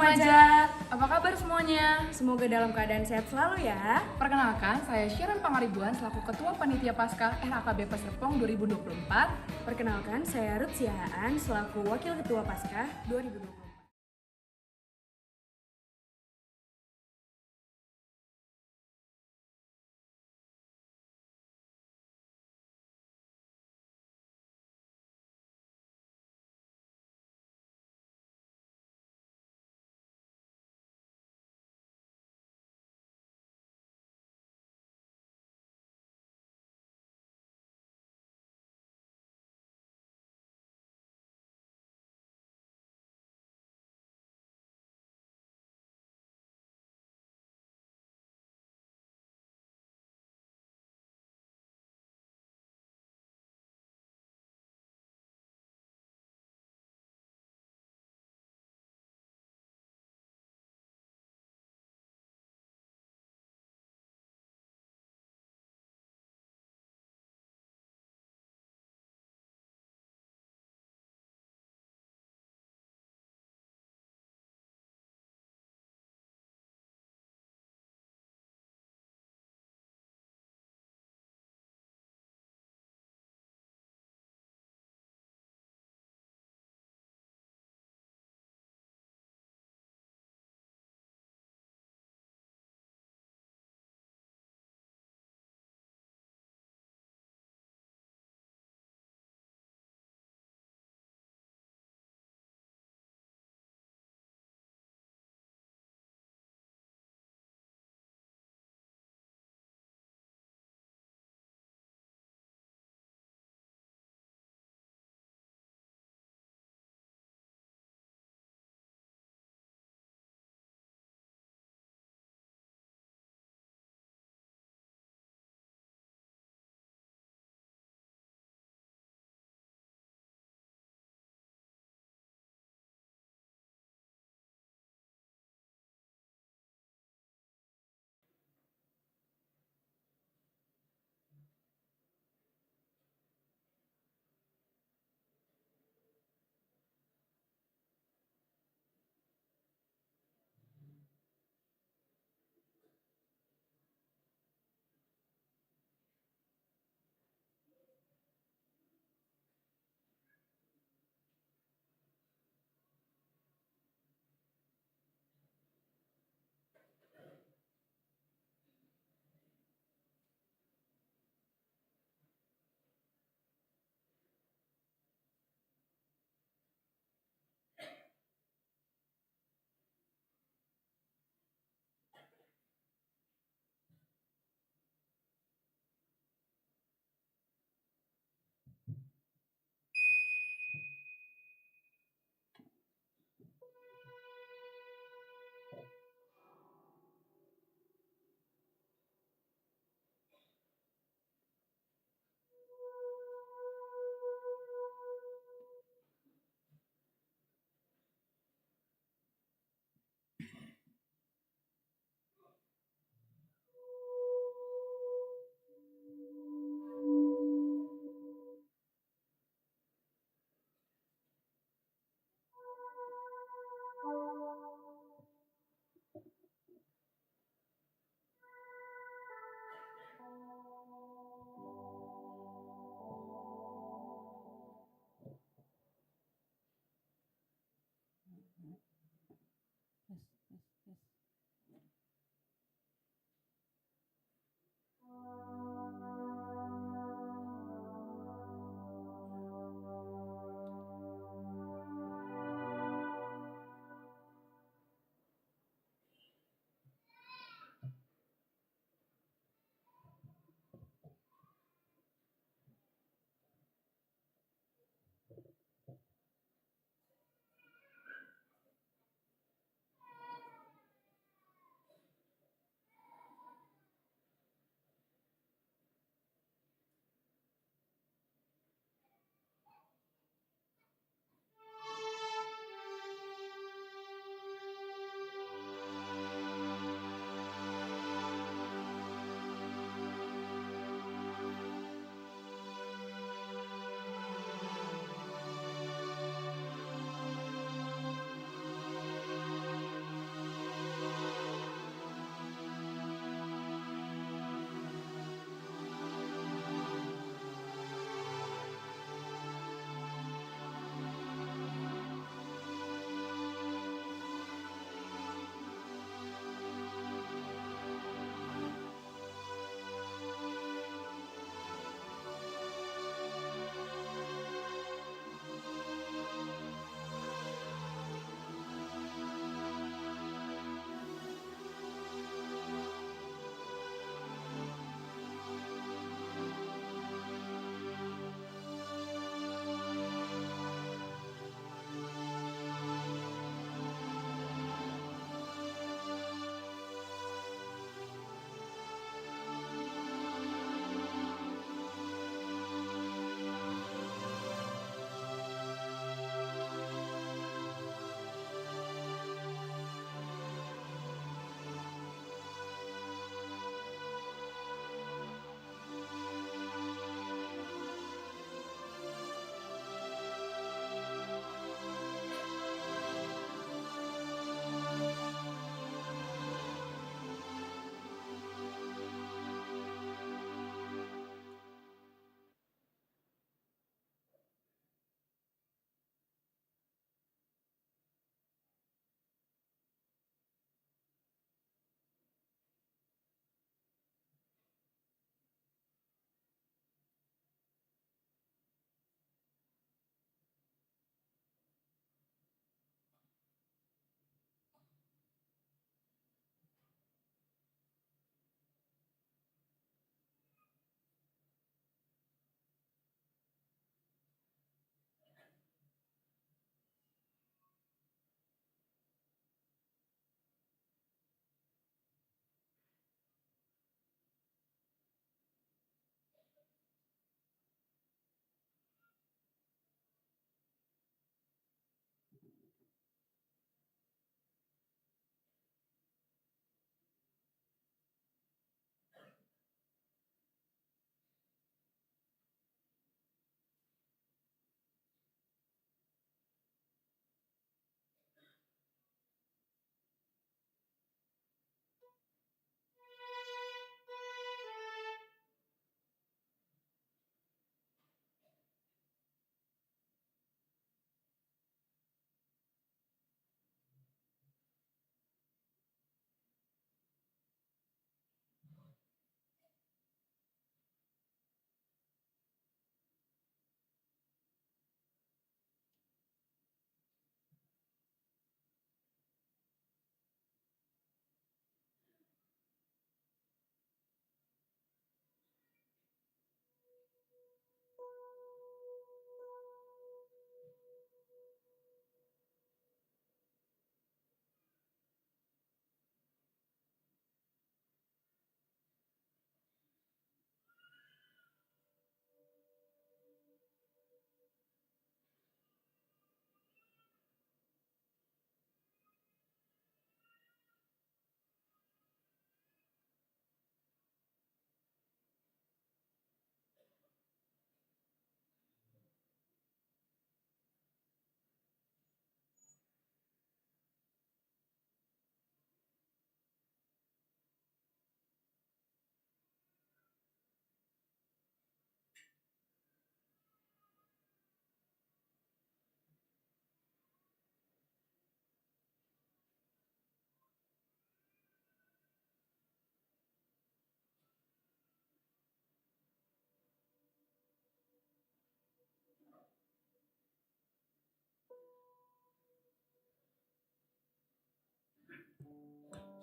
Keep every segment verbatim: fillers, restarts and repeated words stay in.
Remaja, apa kabar semuanya? Semoga dalam keadaan sehat selalu ya. Perkenalkan, saya Sharon Pangaribuan selaku Ketua Panitia Paskah R H K B P Serpong dua ribu dua puluh empat. Perkenalkan, saya Ruth Siahaan selaku Wakil Ketua Paskah dua ribu dua puluh empat.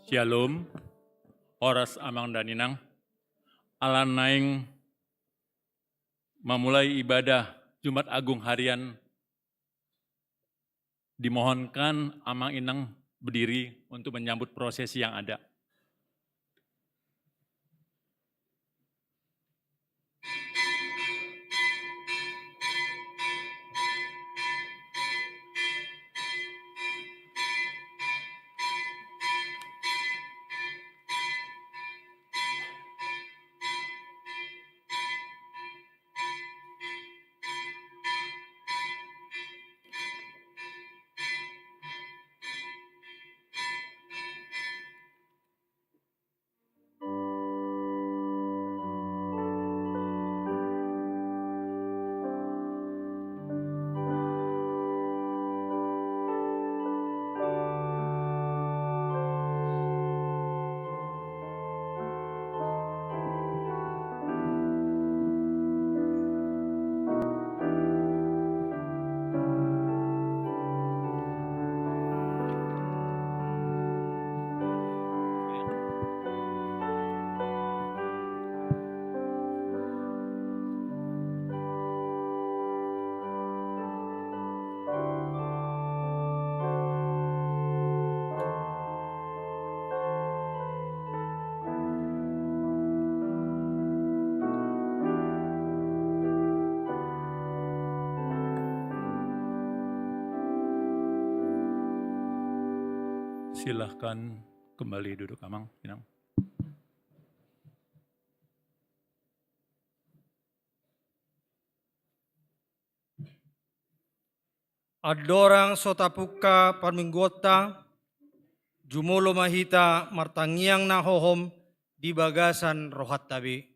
Syalom. Horas amang dan inang. Ala naeng mamulai ibadah Jumat Agung harian, dimohonkan amang inang berdiri untuk menyambut prosesi yang ada. Silahkan kembali duduk, Amang, Inang. Andorang so tapungka parmingguonta, jumolo ma hita martangiang na hohom di bagasan rohanta be.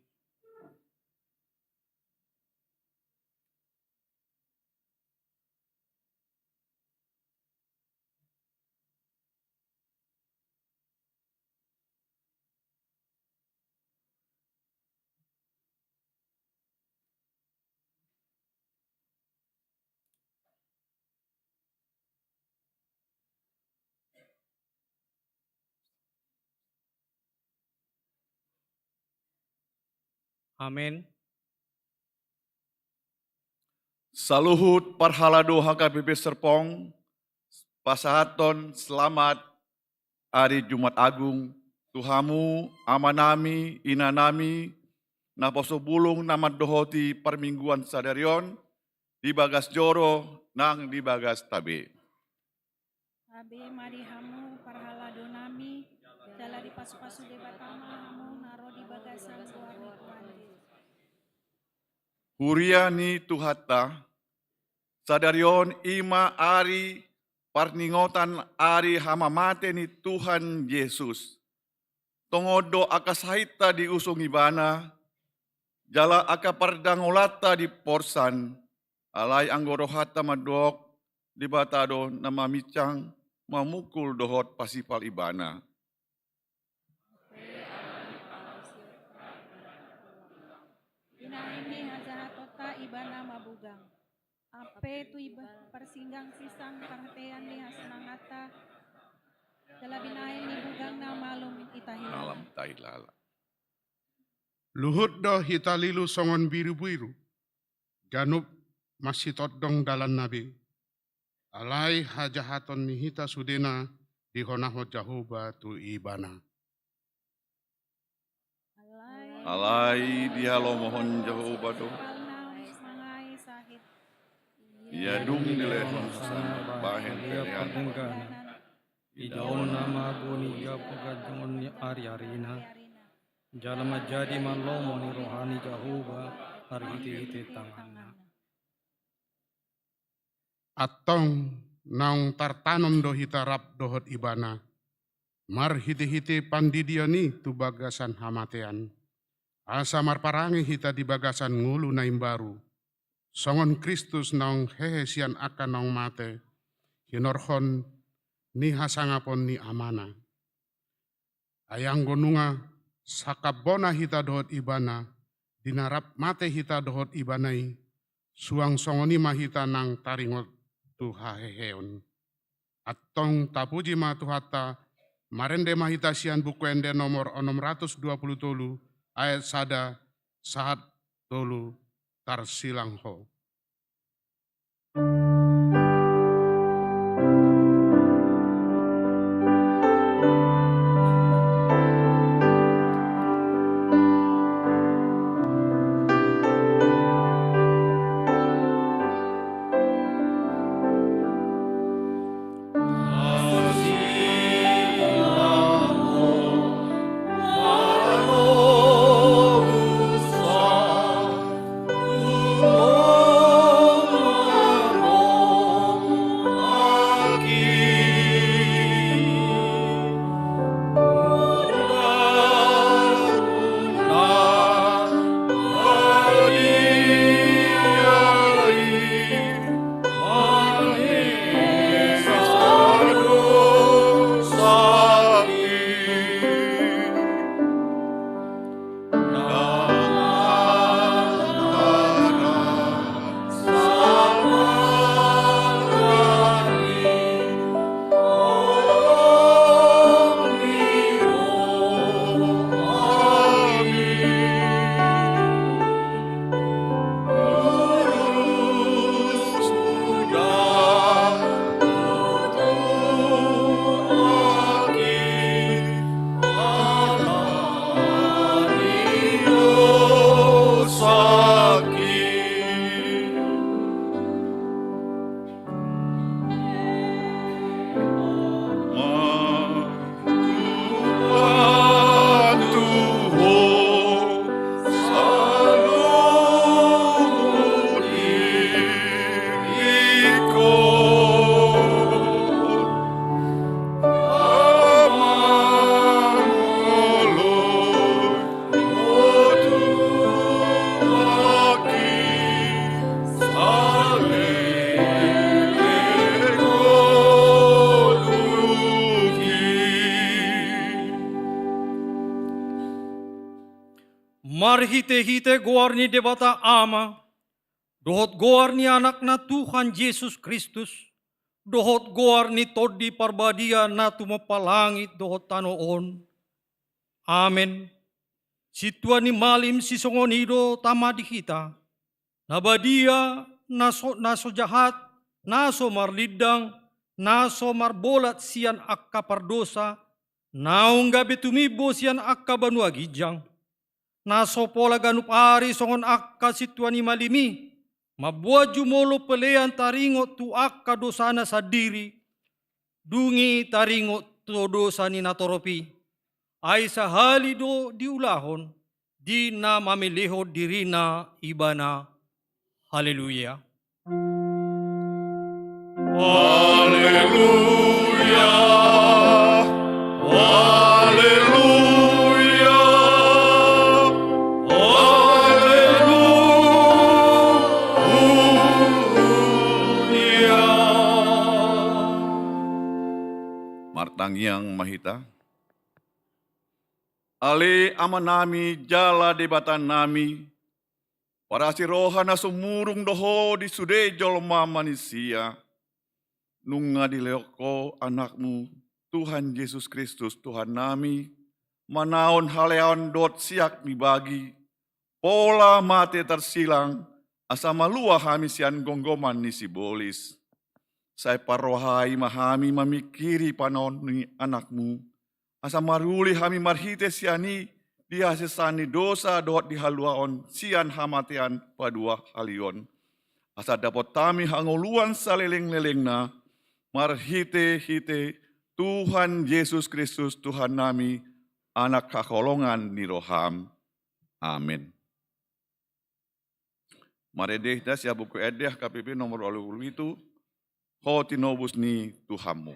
Amen. Saluhut parhalado H K B P Serpong, pasahathon selamat ari Jumat Agung tu hamu amanami, inanami, naposo bulung na mandohoti parmingguan sadari on, di bagas joro nang di bagasta be. Gabe ma di hamu parhaladonami, jala dipasupasu Debata ma hamu na ro di bagasan goar ni Tuhan Jesus. Huria ni Tuhanta, sadari on i ma ari parningotan ari hamamate ni Tuhan Jesus. Tongon do angka sahitta diusung Ibana, jala angka pardangolanta diporsan, alai anggo rohanta mandok, Debata do na maminsang, mamungkul dohot pasipal Ibana. Binahen ni hajahatonta Ibana mabugang. Ampe tu iba-, parsinggang sisan parhatean ni hasangapanta, jala binahen ni bugangna malum hita hilala. Malum hita hilala. Luhut do hita lilu songon birubiru, ganup masitondong dalanna be. Alai hajahaton ni hita sudena dihonahon Jahowa tu Ibana. Alai dihalomohon Jahowa do. Ia dung dilehon hosana bahen pelean. Idaonna ma ago ni jabu ganjongon ni ariarina. Jala manjadi ma lomo ni roha ni Jahowa marhitehite tanganna. Antong naung tartanom do hita rap dohot Ibana, marhitehite pandidion i tu bagasan hamatean, asa marparange hita di bagasan ngolu na imbaru, songon Kristus naung hehe sian angka naung mate, hinorhon ni hasangapon ni Amana. Ai anggo nunga sangkap bona hita dohot Ibana, di na rap mate hita dohot Ibana i, suang songon i ma hita nang taringot tu haheheon. Antong tapuji ma Tuhanta, Marende ma hita sian Buku Ende nomor onom ratus dua pulu tolu, ayat sada sahat tolu, tarsilang ho. Marhitehite goar ni Debata Ama, dohot goar ni Anakna Tuhan Jesus Kristus, dohot goar ni Tondi Parbadia na tumompa langit dohot tano on. Amen. Sintua ni malim sisongon i do tama di hita, na badia, na so, na so jahat, na so marlindang, na so marbolat sian angka pardosa, naung gabe tumimbo sian angka banua ginjang, na so pola ganup ari songon angka sintua ni malim i, mamboan jumolo pelean taringot tu angka dosana sandiri, dung i taringot tu dosa ni natorop i. Ai sahali do diulahon, di na mamelehon dirina ibana. Haleluya. Haleluya. Haleluya. Haleluya. Martangiang ma hita. Ale Amanami jala Debatanami, parasi roha na sumurung do Ho di sude jolma manisia. Nunga dilehon Ho Anakmu, Tuhan Jesus Kristus, Tuhannami, manaon haleaon dohot siak ni bagi, pola mate tarsilang, asa malua hami sian gomgoman ni sibolis. Sai parrohai ma hami mamingkiri panaon ni Anakmu, asa maruli hami marhite sian i di hasesaan ni dosa dohot di haluaon sian hamatean paduahalion. Asa dapot hami hangoluan salelenglelengna, marhitehite Tuhan Jesus Kristus Tuhannami, Anak haholongan ni roham. Amen. Marende hita sian Buku Ende H K B P nomor ualu pulu pitu, Ho tinobus ni Tuhanmu.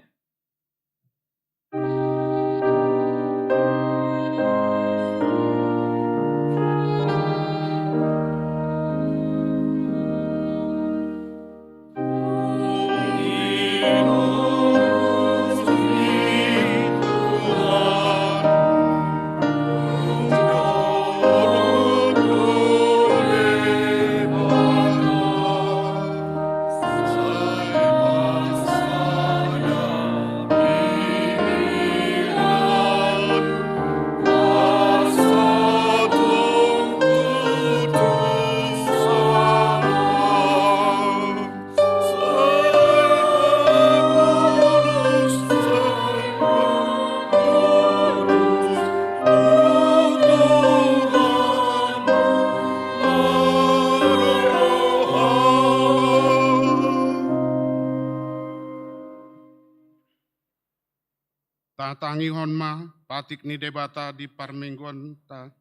Tatangihon ma patik ni Debata di parmingguonta,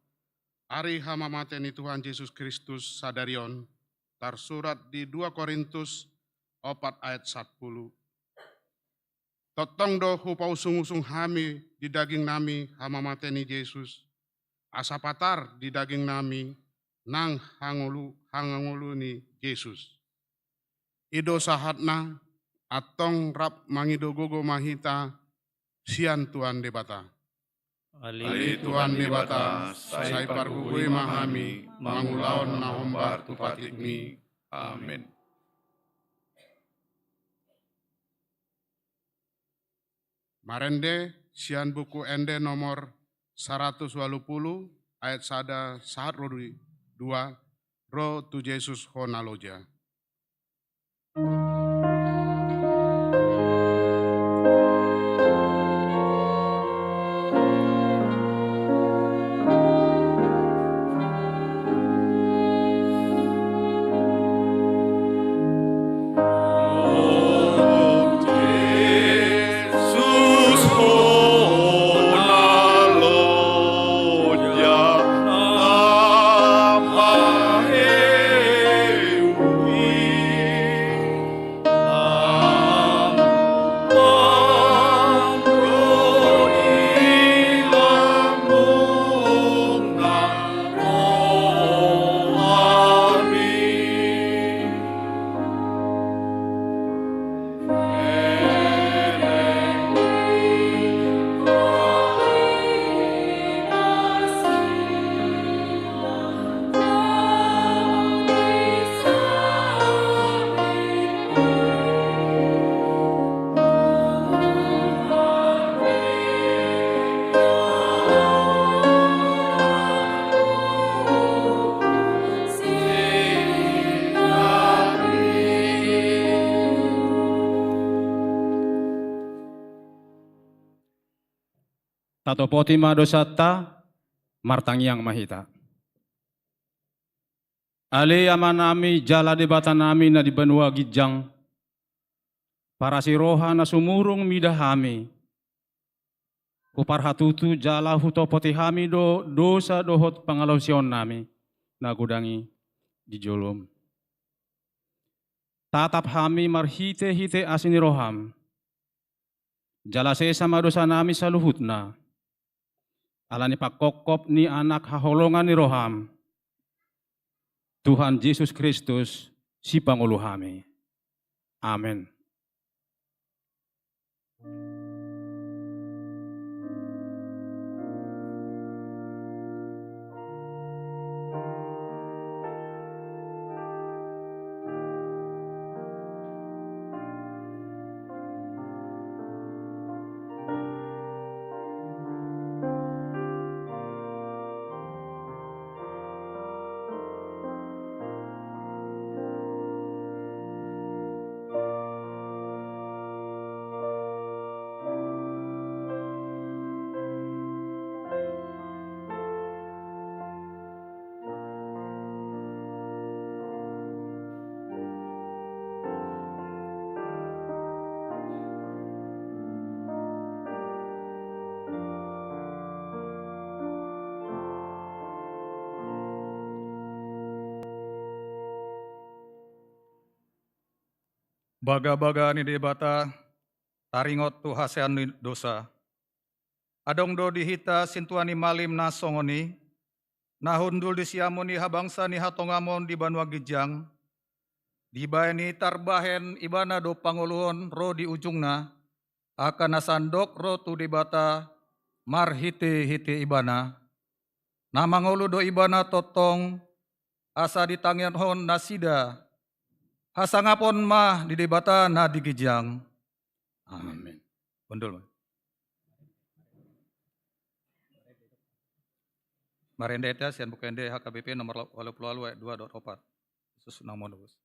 ari hamamate ni Tuhan Jesus Kristus sadari on, tarsurat di dua Korintus opat ayat sampulu. Tongtong do hupausung-usung hami di dagingnami hamamate ni Jesus, asa patar di dagingnami nang hangolu, hangolu ni Jesus. I do sahatna, antong rap mangido gogo ma hita sian Tuhan Debata. Ale Tuhan Debata, sai pargogoi ma hami mangulahon na hombar tu patikmi. Amen. Marende sian Buku Ende nomor saratus ualu pulu, ayat sada sahat ro di dua, Ro tu Jesus ho na loja. Tatopoti ma dosanta, martangiang ma hita. Ale Amanami jala Debatanami na di banua ginjang, parasi roha na sumurung mida hami. Huparhatutu jala hutopoti hami do dosa dohot pangalaosionnami na godang i di jolom. Tatap hami marhite-hite asi ni roham. Jala sesa ma dosanami saluhutna. Ala ni pangkophop ni Anak haholongan ni roham, Tuhan Jesus Kristus, Sipangolu hami. Amen. Bagabaga ni Debata taringot tu hasea ni dosa. Adong do di hita sintua ni malim na songon i, na hundul di siamun ni habangsa ni hatongamon di banua ginjang, dibahen i tarbahen Ibana do pangoluhon ro di ujungna, angka na sandok ro tu Debata marhite-hite Ibana. Na mangolu do Ibana tongtong, asa ditangihon nasida. Hasangapon ma di Debata na di ginjang. Amen. Amen. Hundul ma. Marende hita sian Buku Ende H K B P nomor ualu pulu ualu ayat dua dohot opat. Khusus na monobus.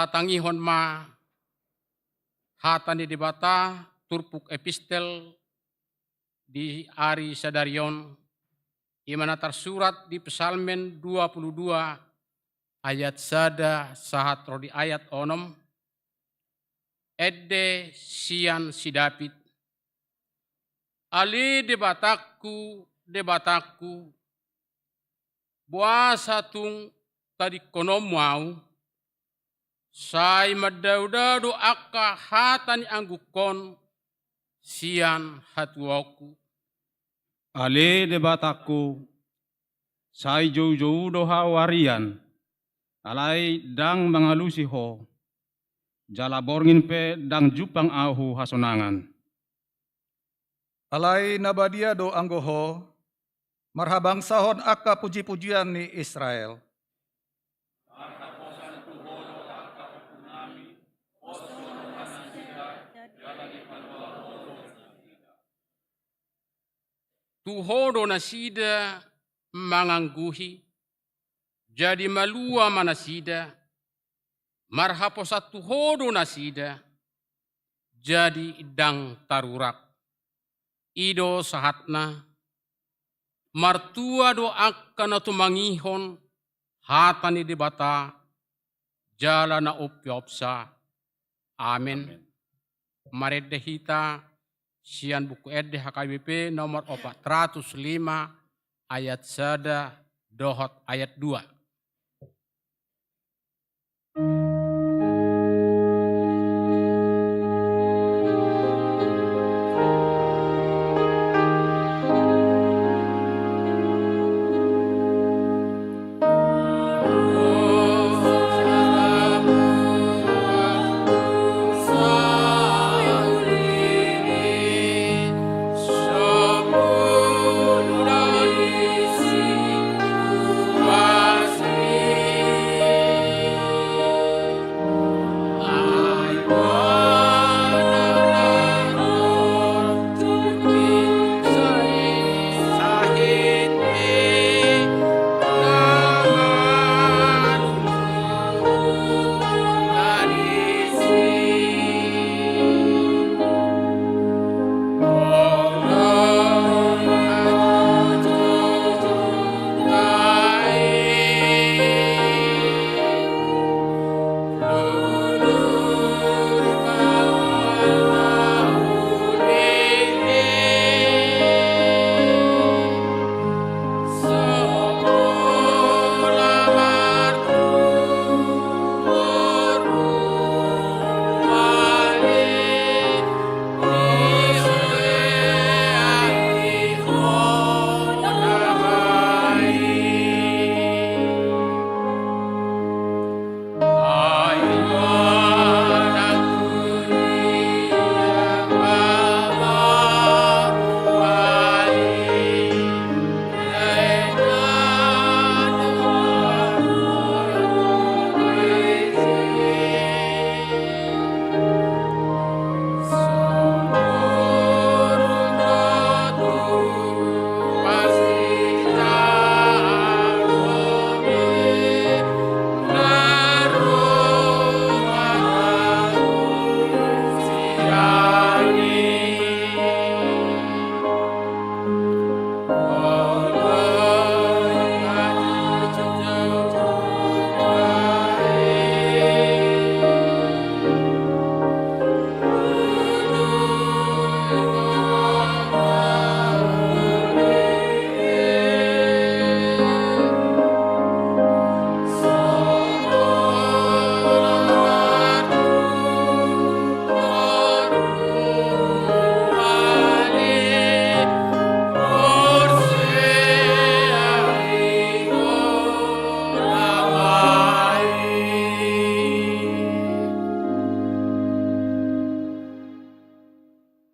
Tangihon ma hata ni Debata, turpuk epistel di ari sadari on, i ma na tarsurat di Psalmen dua pulu dua ayat sada sahat ro di ayat onom, ende sian si David. Ale Debatangku, Debatangku, boasa tung tadingkononmu ahu? Sai mandao-dao do angka hata ni anggukon sian hatuaonku. Ale Debatangku, sai joujou do hau arian, alai ndang mangalusi ho, jala borngin pe ndang jumpang ahu hasonangan. Alai na badia do anggo ho, marhabangsahon angka pujipujian ni Israel. Tu ho do nasida mangangguhi, jadi malua ma nasida, marhaposan tu ho do nasida, jadi ndang tarurak. I do sahatna, martua do angka na tumangihon hata ni Debata, jala na umpeopsa. Amen. Amen. Marende hita sian Buku Ende H K B P nomor opat ratus lima ayat sada dohot ayat dua.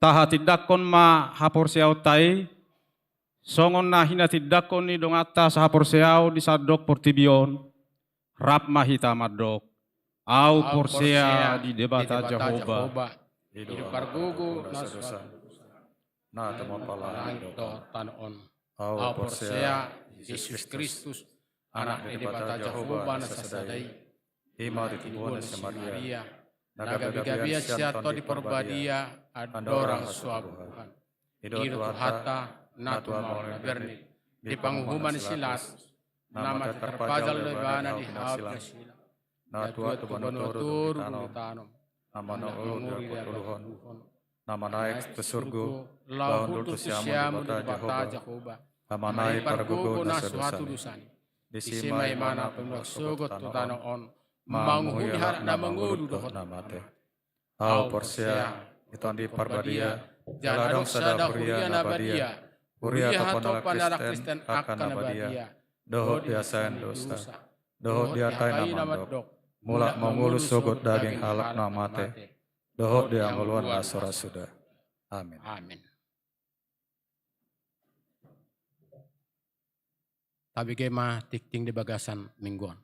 Tahatindangkon ma haporseaonta i, songon na hinatindangkon ni donganta sahaporseaon di sandok portibi on, rap ma hita mandok. Ahu porsea di Debata Jahowa, di pargogo na so na tama palang langit dohot tano on. Ahu porsea Jesus Kristus, Anak ni Debata Jahowa na sasada i, I ma di tubuhon ni si Maria, na gabe-gabean sian Tondi Parbadia andorang so abuhan. Didok Tuhanta, na tumangihon na bernit, di panguhuman ni si Pilatus, na mate tarpajal do ibana di hau pinasilang. Na tua tu banua toru dung ditanom. Na mangolu di angka parngoluon. Na manaek tu surgo, laho hundul tu siamun ni Debata Jahowa. Amana i pargogo na so hatudosan i. Disi ma ibana paimbaru sogot tu tano on, manguhumi halak na mangolu dohot na mate. Ahu porsea di Tondi Parbadia, jala adong sada huria na badia, huria hatopan ni halak Kristen angka na badia, dohot di hasahatan dosa, dohot di hata i na mandok, mulak mangolu sogot daging halak na mate, dohot di hangoluan na so ra suda. Amin. Amin. Tabege ma tingting di bagasan minggu on.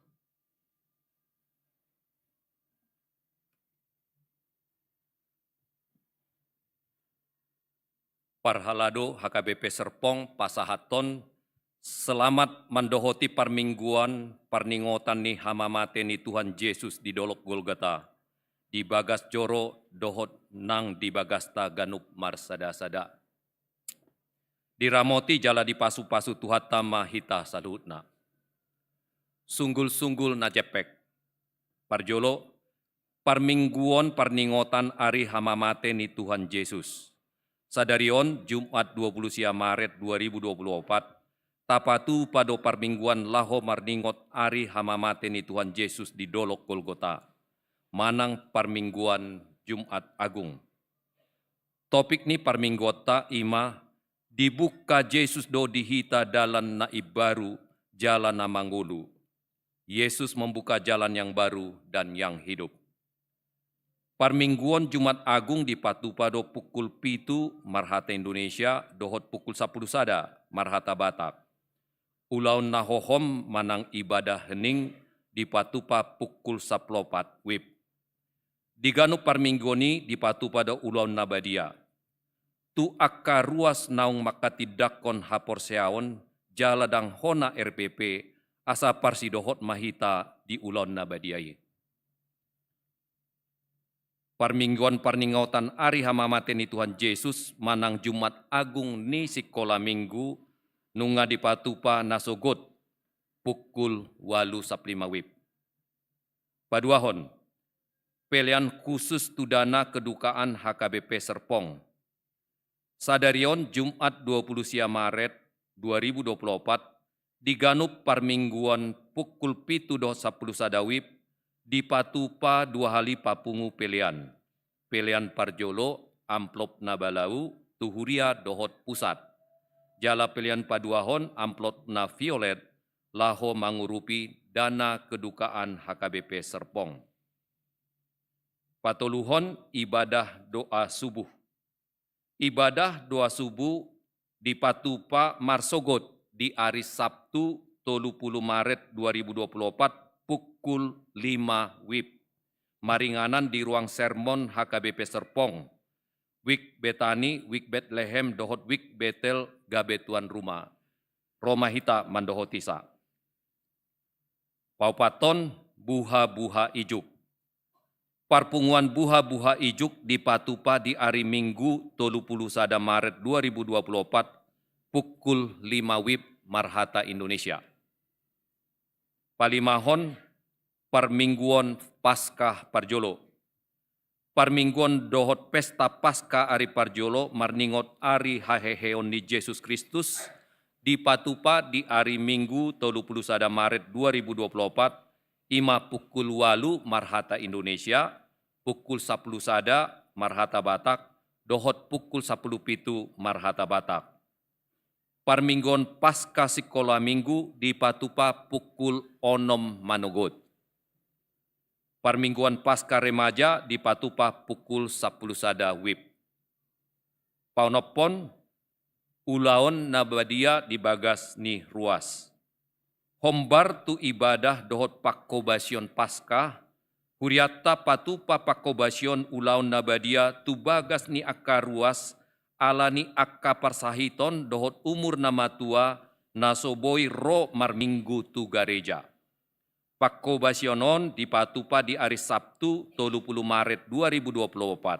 Parhalado H K B P Serpong pasahathon selamat mandohoti parmingguan parningotan ni hamamate ni Tuhan Jesus di dolok Golgota, di bagas joro dohot nang di bagasta ganup marsada-sada. Diramoti jala dipasu-pasu Tuhanta ma hita saluhutna. Sunggul-sunggul na jempek. Parjolo, parmingguon parningotan ari hamamate ni Tuhan Jesus. Sadari on, Jumat dua puluh sia Maret dua ribu dua puluh opat, tapatupa do parmingguan laho marningot ari hamamate ni Tuhan Jesus di dolok Golgota, manang parmingguan Jumat Agung. Topik ni parmingguonta i ma, dibuka Jesus do di hita dalan na imbaru, jala na mangolu. Yesus membuka jalan yang baru dan yang hidup. Parmingguon Jumat Agung dipatupa do pukul pitu marhata Indonesia dohot pukul sampulu sada marhata Batak. Ulaon na hohom manang ibadah hening dipatupa pukul sampulu opat wib. Di ganup parmingguon i dipatupa do ulaon na badia. Tu angka ruas naung manghatindanghon haporseaon jala ndang hona R P P, asa parsidohot ma hita di ulaon na badia i. Parmingguon parningotan ari hamamate ni Tuhan Jesus manang Jumat Agung ni sikola minggu nunga dipatupa na sogot pukul ualu sampulu lima wib. Paduahon, pelean khusus tu dana kedukaan H K B P Serpong. Sadari on Jumat dua puluh sia Maret dua ribu dua puluh opat, di ganup parmingguon pukul pitu dohot sampulu sada wib, dipatupa dua hali papungu pelean. Pelean parjolo amplop na balau tu huria dohot pusat. Jala pelean paduahon amplop na violet laho mangurupi dana kedukaan H K B P Serpong. Patoluhon ibadah doa subuh. Ibadah doa subuh dipatupa marsogot di ari Sabtu tolu pulu Maret dua ribu dua pulu opat pukul lima wib. Maringanan di ruang sermon H K B P Serpong, Wik Betani, Wik Betlehem dohot Wik Betel gabe tuan rumah. Ro ma hita mandohoti sa. Paopathon, buha-buha ijuk. Parpunguan buha-buha ijuk dipatupa di ari Minggu tolu pulu sada Maret dua ribu dua pulu opat pukul lima wib marhata Indonesia. Palimahon, parmingguon Paskah parjolo. Parmingguon dohot pesta Paskah ari parjolo marningot ari haheheon ni Jesus Kristus dipatupa di ari Minggu tolu pulu sada Maret dua ribu dua pulu opat, i ma pukul ualu marhata Indonesia, pukul sampulu sada marhata Batak, dohot pukul sampulu pitu marhata Batak. Parmingguon Paskah sikola Minggu dipatupa pukul onom manogot. Parmingguon Paskah remaja dipatupa pukul sampulu sada wib. Paonomhon, ulaon na badia di bagas ni ruas. Hombar tu ibadah dohot panghobasion Paskah, hurianta patupa panghobasion ulaon na badia tu bagas ni angka ruas, ala ni angka parsahiton dohot umur na matua, na so boi ro marminggu tu gareja. Pangkobasion on dipatupa di ari Sabtu, tolu pulu Maret dua ribu dua pulu opat.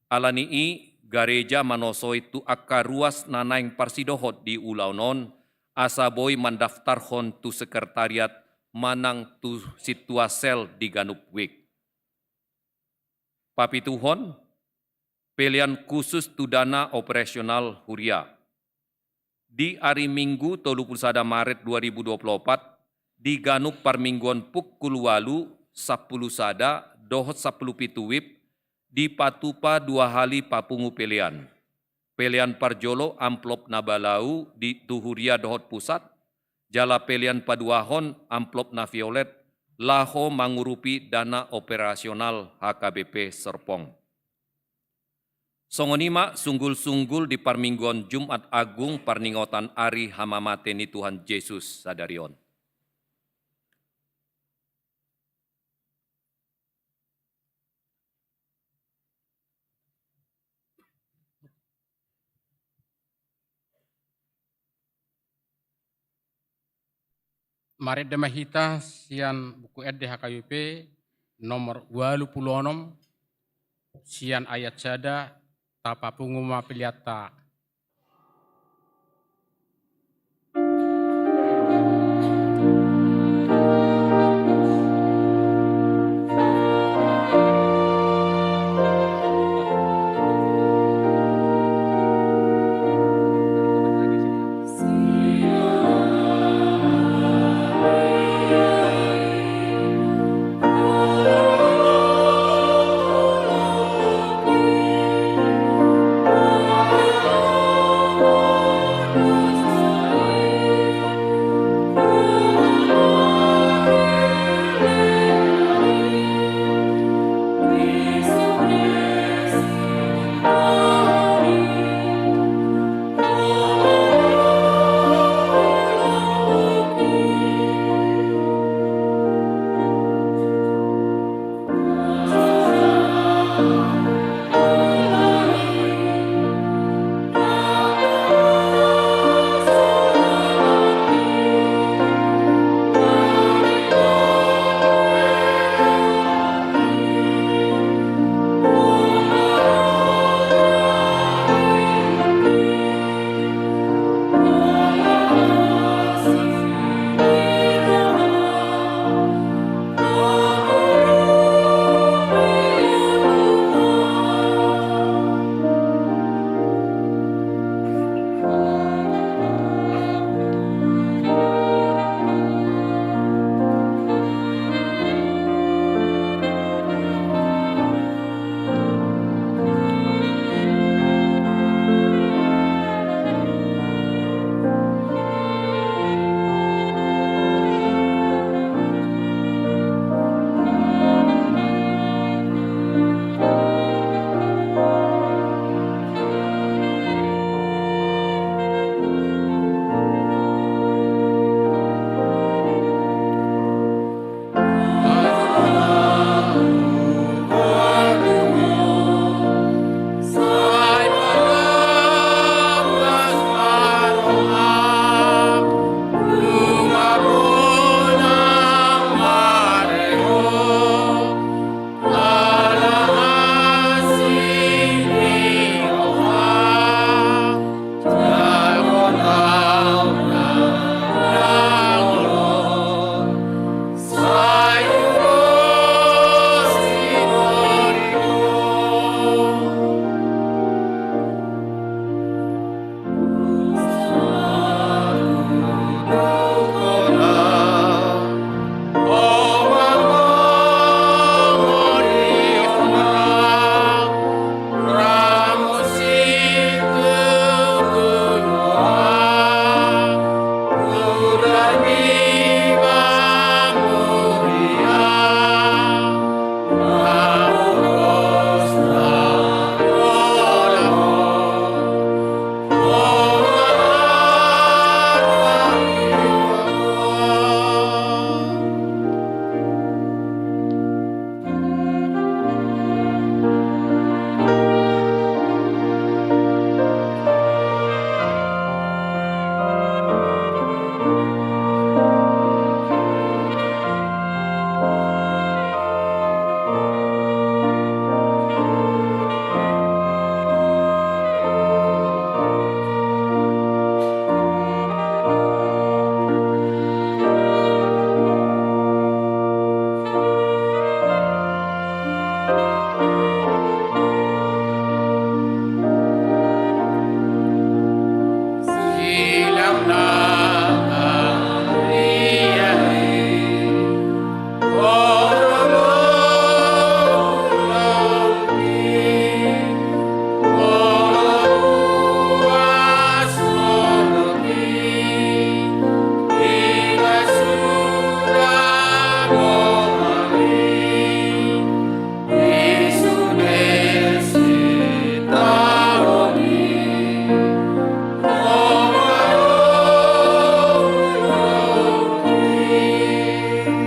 Ala ni i, gareja manosoi tu angka ruas na naeng parsidohot di ulaon on, asa boi mandaftarhon tu sekretariat manang tu sintua sel di ganup wijk. Papituhon, pelean khusus tu dana operasional huria. Di ari Minggu, tolu pulu sada Maret dua ribu dua pulu opat, di ganup parmingguon pukul ualu, sampulu sada, dohot sampulu pitu wib, dipatupa dua hali papungu pelean. Pelean parjolo amplop na balau di tu huria dohot pusat, jala pelean paduahon amplop na violet, laho mangurupi dana operasional H K B P Serpong. Songon i ma sunggul-sunggul di parmingguon Jumat Agung parningotan ari hamamate ni Tuhan Jesus sadari on. Marende ma hita sian Buku Ende H K B P nomor ualu pulu onom, sian ayat sada, tapapungu ma peleanta.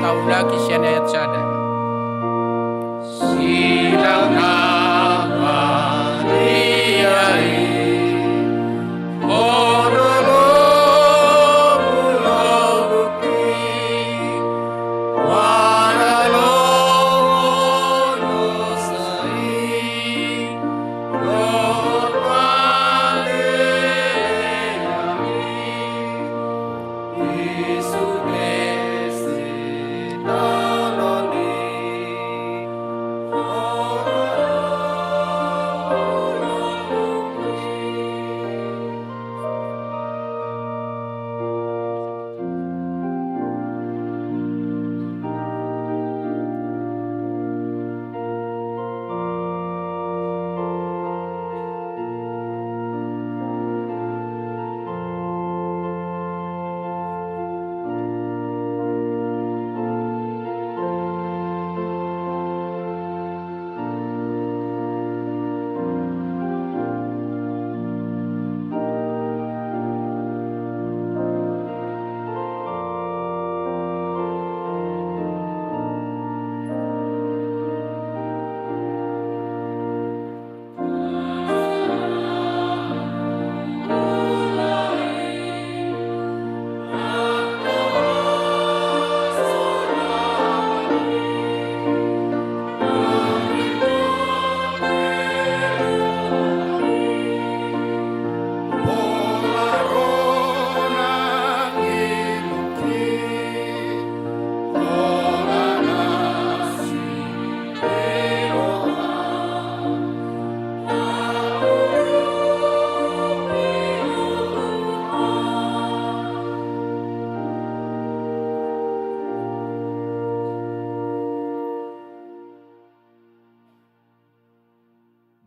Taulaki sian ayat sada. Silang na maliai.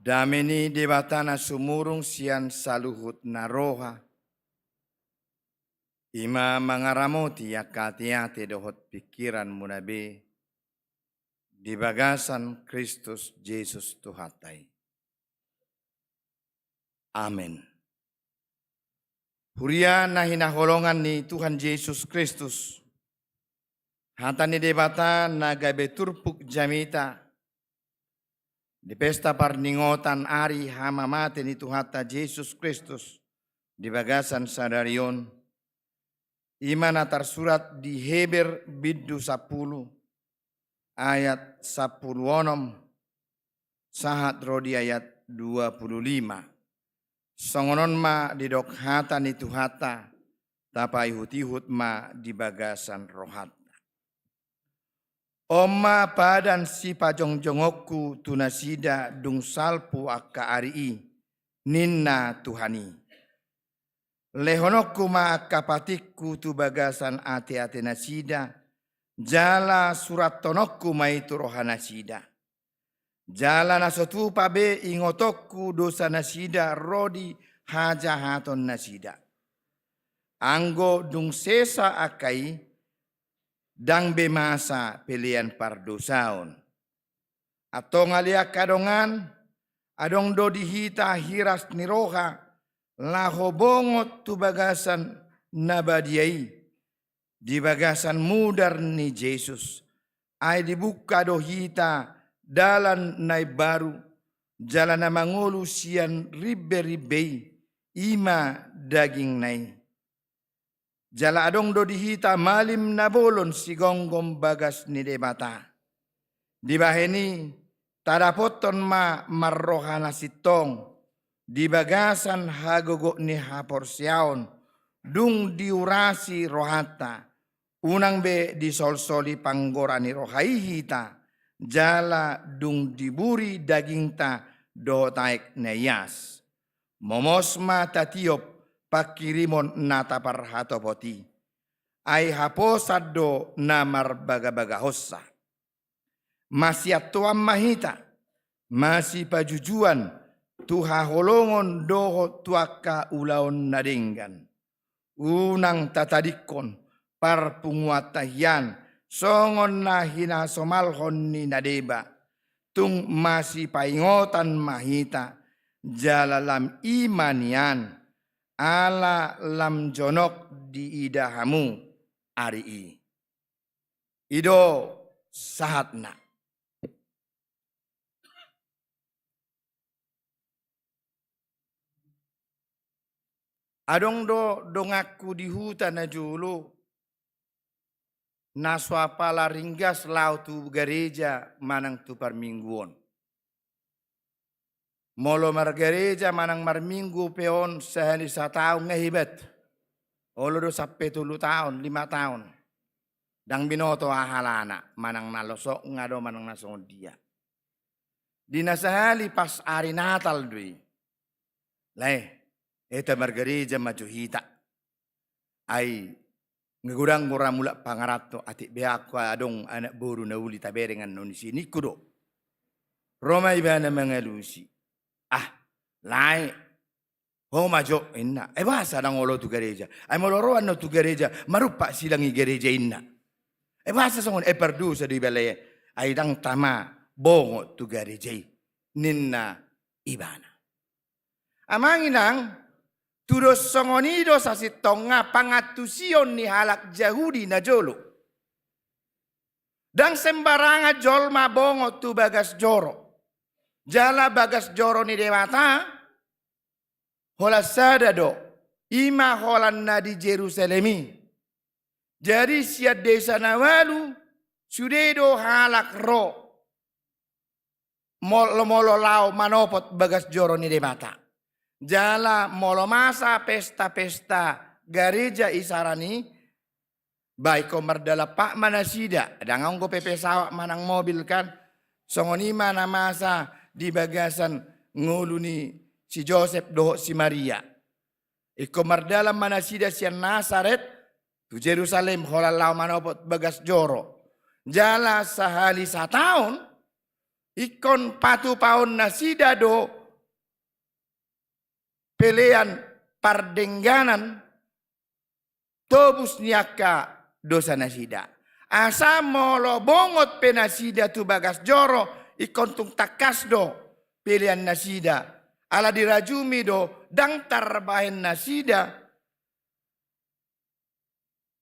Dame ni Debata na sumurung sian saluhut na roha, i ma mangaramoti angka ateate dohot pingkiranmuna be di bagasan Kristus Jesus Tuhanta i. Amen. Huria na hinaholongan ni Tuhan Jesus Kristus, hata ni Debata na gabe turpuk jamita di pesta parningotan ari hamamate ni Tuhanta Jesus Kristus di bagasan sadari on, i ma na tarsurat di Heber bindu sampulu, ayat sampulu onom sahat ro di ayat dua pulu lima. Songon on ma didok hata ni Tuhanta, tapaihut-ihut ma di bagasan rohanta. On ma padan sipajongjongonku tu nasida dung salpu angka ari i, ninna Tuhan i. Lehononku ma angka patikku tu bagasan ateate nasida, jala surathononku ma i tu roha nasida. Jala na so tupa be ingotonku dosa nasida ro di hajahaton nasida. Anggo dung sesa angka i, ndang be masa pelean pardosaon. Antong ale angka dongan, adong do di hita hiras ni roha, laho bongot tu bagasan na badia i, di bagasan mudar ni Jesus. Ai dibuka do hita dalan na imbaru, jala na mangolu sian rimberimbe i, i ma dagingna i. Jala adong do di hita malim na bolon sigomgom bagas ni Debata. Dibahen i, tadapothon ma marroha na sintong, di bagasan hagogoon ni haporseaon, dung diurasi rohanta, unang be disolsoli panggora ni roha i hita, jala dung diburi dagingta dohot aek na ias. Momos ma tatiop pangkirimon na taparhatopot i. Ai haposan do na marbagabagahonsa. Masiantoan ma hita, masipajujuan tu haholongon dohot tu angka ulaon na denggan. Unang tatadingkon parpunguanta hian songon na hinasomalhon ni na deba. Tung masipaingotan ma hita, jala lam i ma nian, ala lam jonok diida hamu ari i. I do sahatna. Adong do donganku di huta na jolo, na so apala ringgas laho tu gareja manang tu parmingguon. Molo margareja manang marminggu pe on sahali sataon nga hebat. Olo do sampe tolu taon, lima taon. Ndang binoto aha alana, manang na losok nga do, manang na songon dia. Di na sahali pas ari Natal do i. Lae, eta margareja ma jo hita. Ai, nga godang do ra mulak pangaranto, atik be angka adong anak boru na uli taberengan on i si ningku do. Ro ma ibana mangalusi. Ah, lae, ho ma jo, inna. Ai boasa ndang olo tu gareja? Ai molo ro annon tu gareja, marumpak silang i gareja, inna. Ai boasa songon, ai pardosa do iba lae. Ai ndang tama bongot tu gareja i, ninna ibana. Amang inang, tudos songon i do sasintongna pangantusion ni halak Jahudi na jolo. Ndang sembarangan jolma bongot tu bagas joro. Jala bagas joro ni Debata, holan sada do, i ma holan na di Jerusalem i. Jadi sian desa na ualu, sude do halak ro. Mol-, molo laho manopot bagas joro ni Debata. Jala molo masa pesta-pesta gareja isarana i, ba ingkon mardalan pat ma nasida, ndang anggo pe pesawat manang mobil kan, songon i ma na masa di bagasan ngolu ni si Josep dohot si Maria. Ingkon mardalan ma nasida sian Nasaret, tu Jerusalem, holan laho manopot bagas joro. Jala sahali sataon, ingkon patupaon nasida do pelean pardengganan tobus ni angka dosa nasida. Asa molo bongot pe nasida tu bagas joro, ingkon tung tangkas do pelean nasida. Ala dirajumi do, ndang tarbahen nasida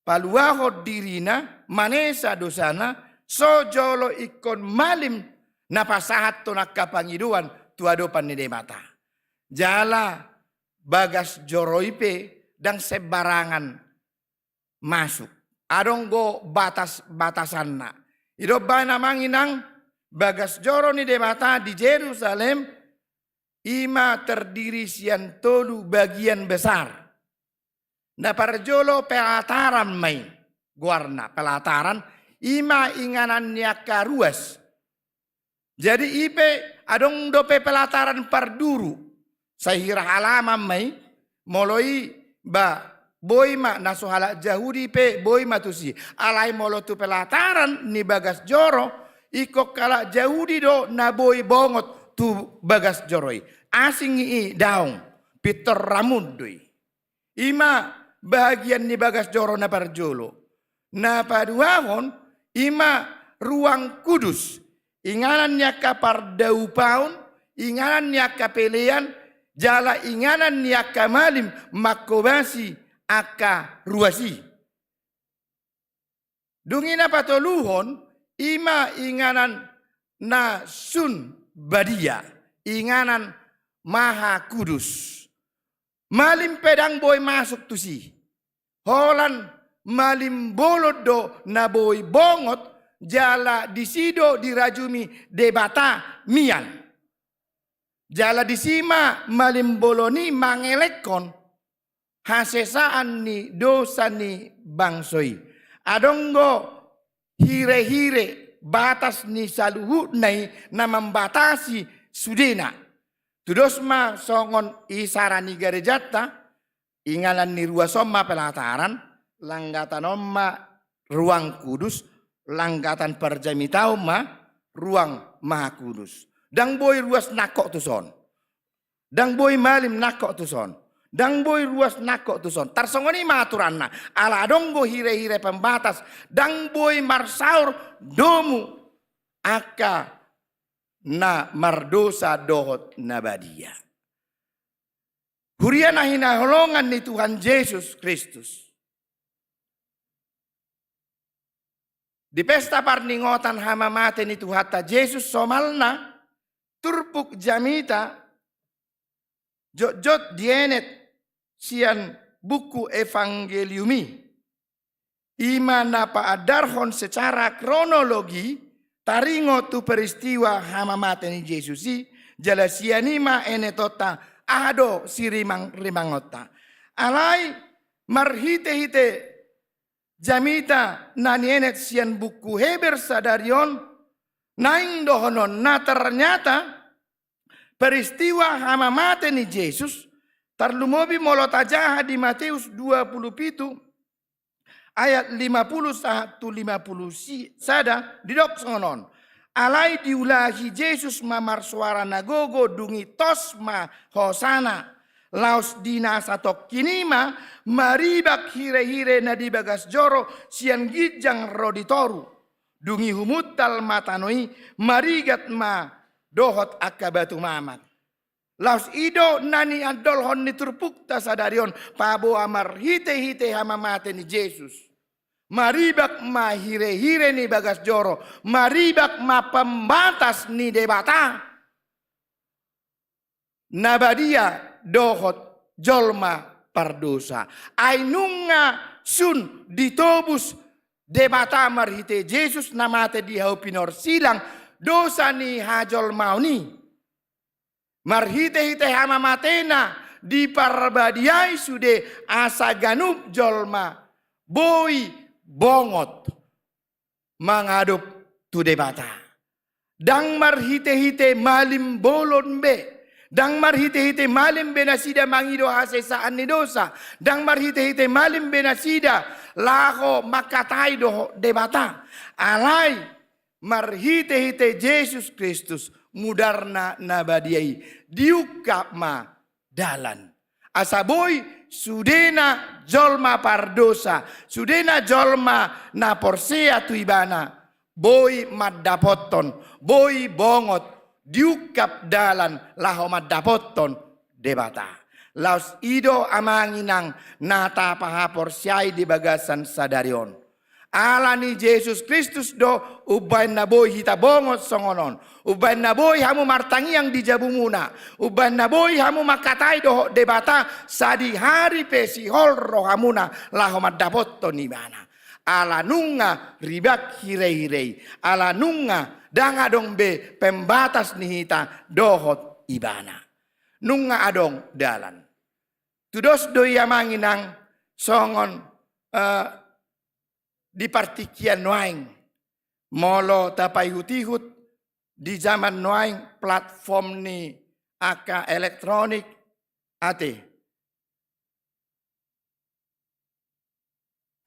paluahon dirina, manesa dosana, so jolo ingkon malim na pasahathon angka pangidoan tu adopan ni Debata. Jala bagas joro i pe ndang sembarangan masuk. Adong do batas-batasanna. I do umbahen amang inang, bagas joro ni Debata di Jerusalem, i ma terdiri sian tolu bagian besar. Na parjolo pelataran ma i, goarna pelataran, i ma inganan ni angka ruas. Jadi i pe adong dope pelataran parduru, sai hira halaman ma i, molo i ba boi ma na so halak Jahudi pe boi ma tusi. Alai molo tu pelataran ni bagas joro, ingkon halak Jahudi do na boi bongot tu bagas joro i. Asing i daong, pintor ramun do i. I ma bahagian ni bagas joro na parjolo. Na paduahon, i ma ruang kudus, inganan ni angka pardaupaon, inganan ni angka pelean, jala inganan ni angka malim manghobasi angka ruas i. Dung i na patoluhon, i ma inganan na sun badia, inganan maha kudus. Malim pe ndang boi masuk tusi. Holan malim bolon do na boi bongot, jala disi do dirajumi Debata mian. Jala disi ma malim bolon i mangelekhon hasesaan ni dosa ni bangso i. Adong do hirehire batas ni saluhutna i na mambatasi sudena. Tudos ma songon isara ni garejanta, inganan ni ruas on ma pelataran, langgatan on ma ruang kudus, langgatan parjamitaon ma ruang maha kudus. Ndang boi ruas nangkok tuson. Ndang boi malim nangkok tuson. Ndang boi ruas nangkok tuson. Tarsongon i ma aturanna. Ala adong do hirehire pembatas. Ndang boi marsaor domu angka na mardosa dohot na badia. Huria na hinaholongan ni Tuhan Jesus Kristus. Di pesta parningotan hamamate ni Tuhanta Jesus somalna, turpuk jamita jotjot dienet sian buku Evangelium i. I ma na paandarhon secara kronologi taringot tu peristiwa hamamate ni Jesus i, jala sian i ma enetonta aha do sirimangrimangonta. Alai marhitehite jamita na nienet sian buku Heber sadari on, naeng dohononna ternyata peristiwa hamamate ni Jesus, tarlumobi molo tajaha di Mateus dua pulu pitu ayat lima pulu sahat tu lima pulu si-, sada, didok songon on. Alai diulahi Jesus ma marsoara na gogo, dung i tos ma hosana. Laos di na satongkin i ma maribak hirehire na di bagas joro sian ginjang ro di toru. Dung i humuntal ma tano i, marigat ma dohot angka batu mamak. Laos i do na niandolhon ni turpukta sadari on, paboa marhitehite hamamate ni Jesus. Maribak ma hirehire ni bagas joro, maribak ma pembatas ni Debata na badia dohot jolma pardosa. Ai nunga sun ditobus Debata marhite Jesus na mate di hau pinorsilang dosa ni hajolmaon i. Marhitehite hamamatena diparbadiai sude asa ganup jolma boi bongot mangadop tu Debata. Ndang marhitehite malim bolon be. Ndang marhitehite malim be nasida mangido hasesaan ni dosa. Ndang marhitehite malim be nasida laho mangkatai dohot Debata. Alai marhitehite Jesus Kristus, mudarna na badia i, diungkap ma dalan. Asa boi sudena jolma pardosa, sudena jolma na porsea tu Ibana, boi mandapothon, boi bongot, diungkap dalan laho mandapothon Debata. Laos i do amang inang na tapahaporseai di bagasan sadari on. Ala ni Jesus Kristus do umbahen na boi hita bongot songon on. Umbahen na boi hamu martangiang di jabumuna. Umbahen na boi hamu mangkatai dohot Debata sadihari pe sihol rohamuna laho mandapothon Ibana. Ala nunga ribak hirehire i. Ala nunga ndang adong be pembatas ni hita dohot Ibana. Nunga adong dalan. Tudos do i amang inang songon, eh, di partingkian nuaeng. Molo tapaihutihut di zaman nuaeng platform ni angka elektronik ate.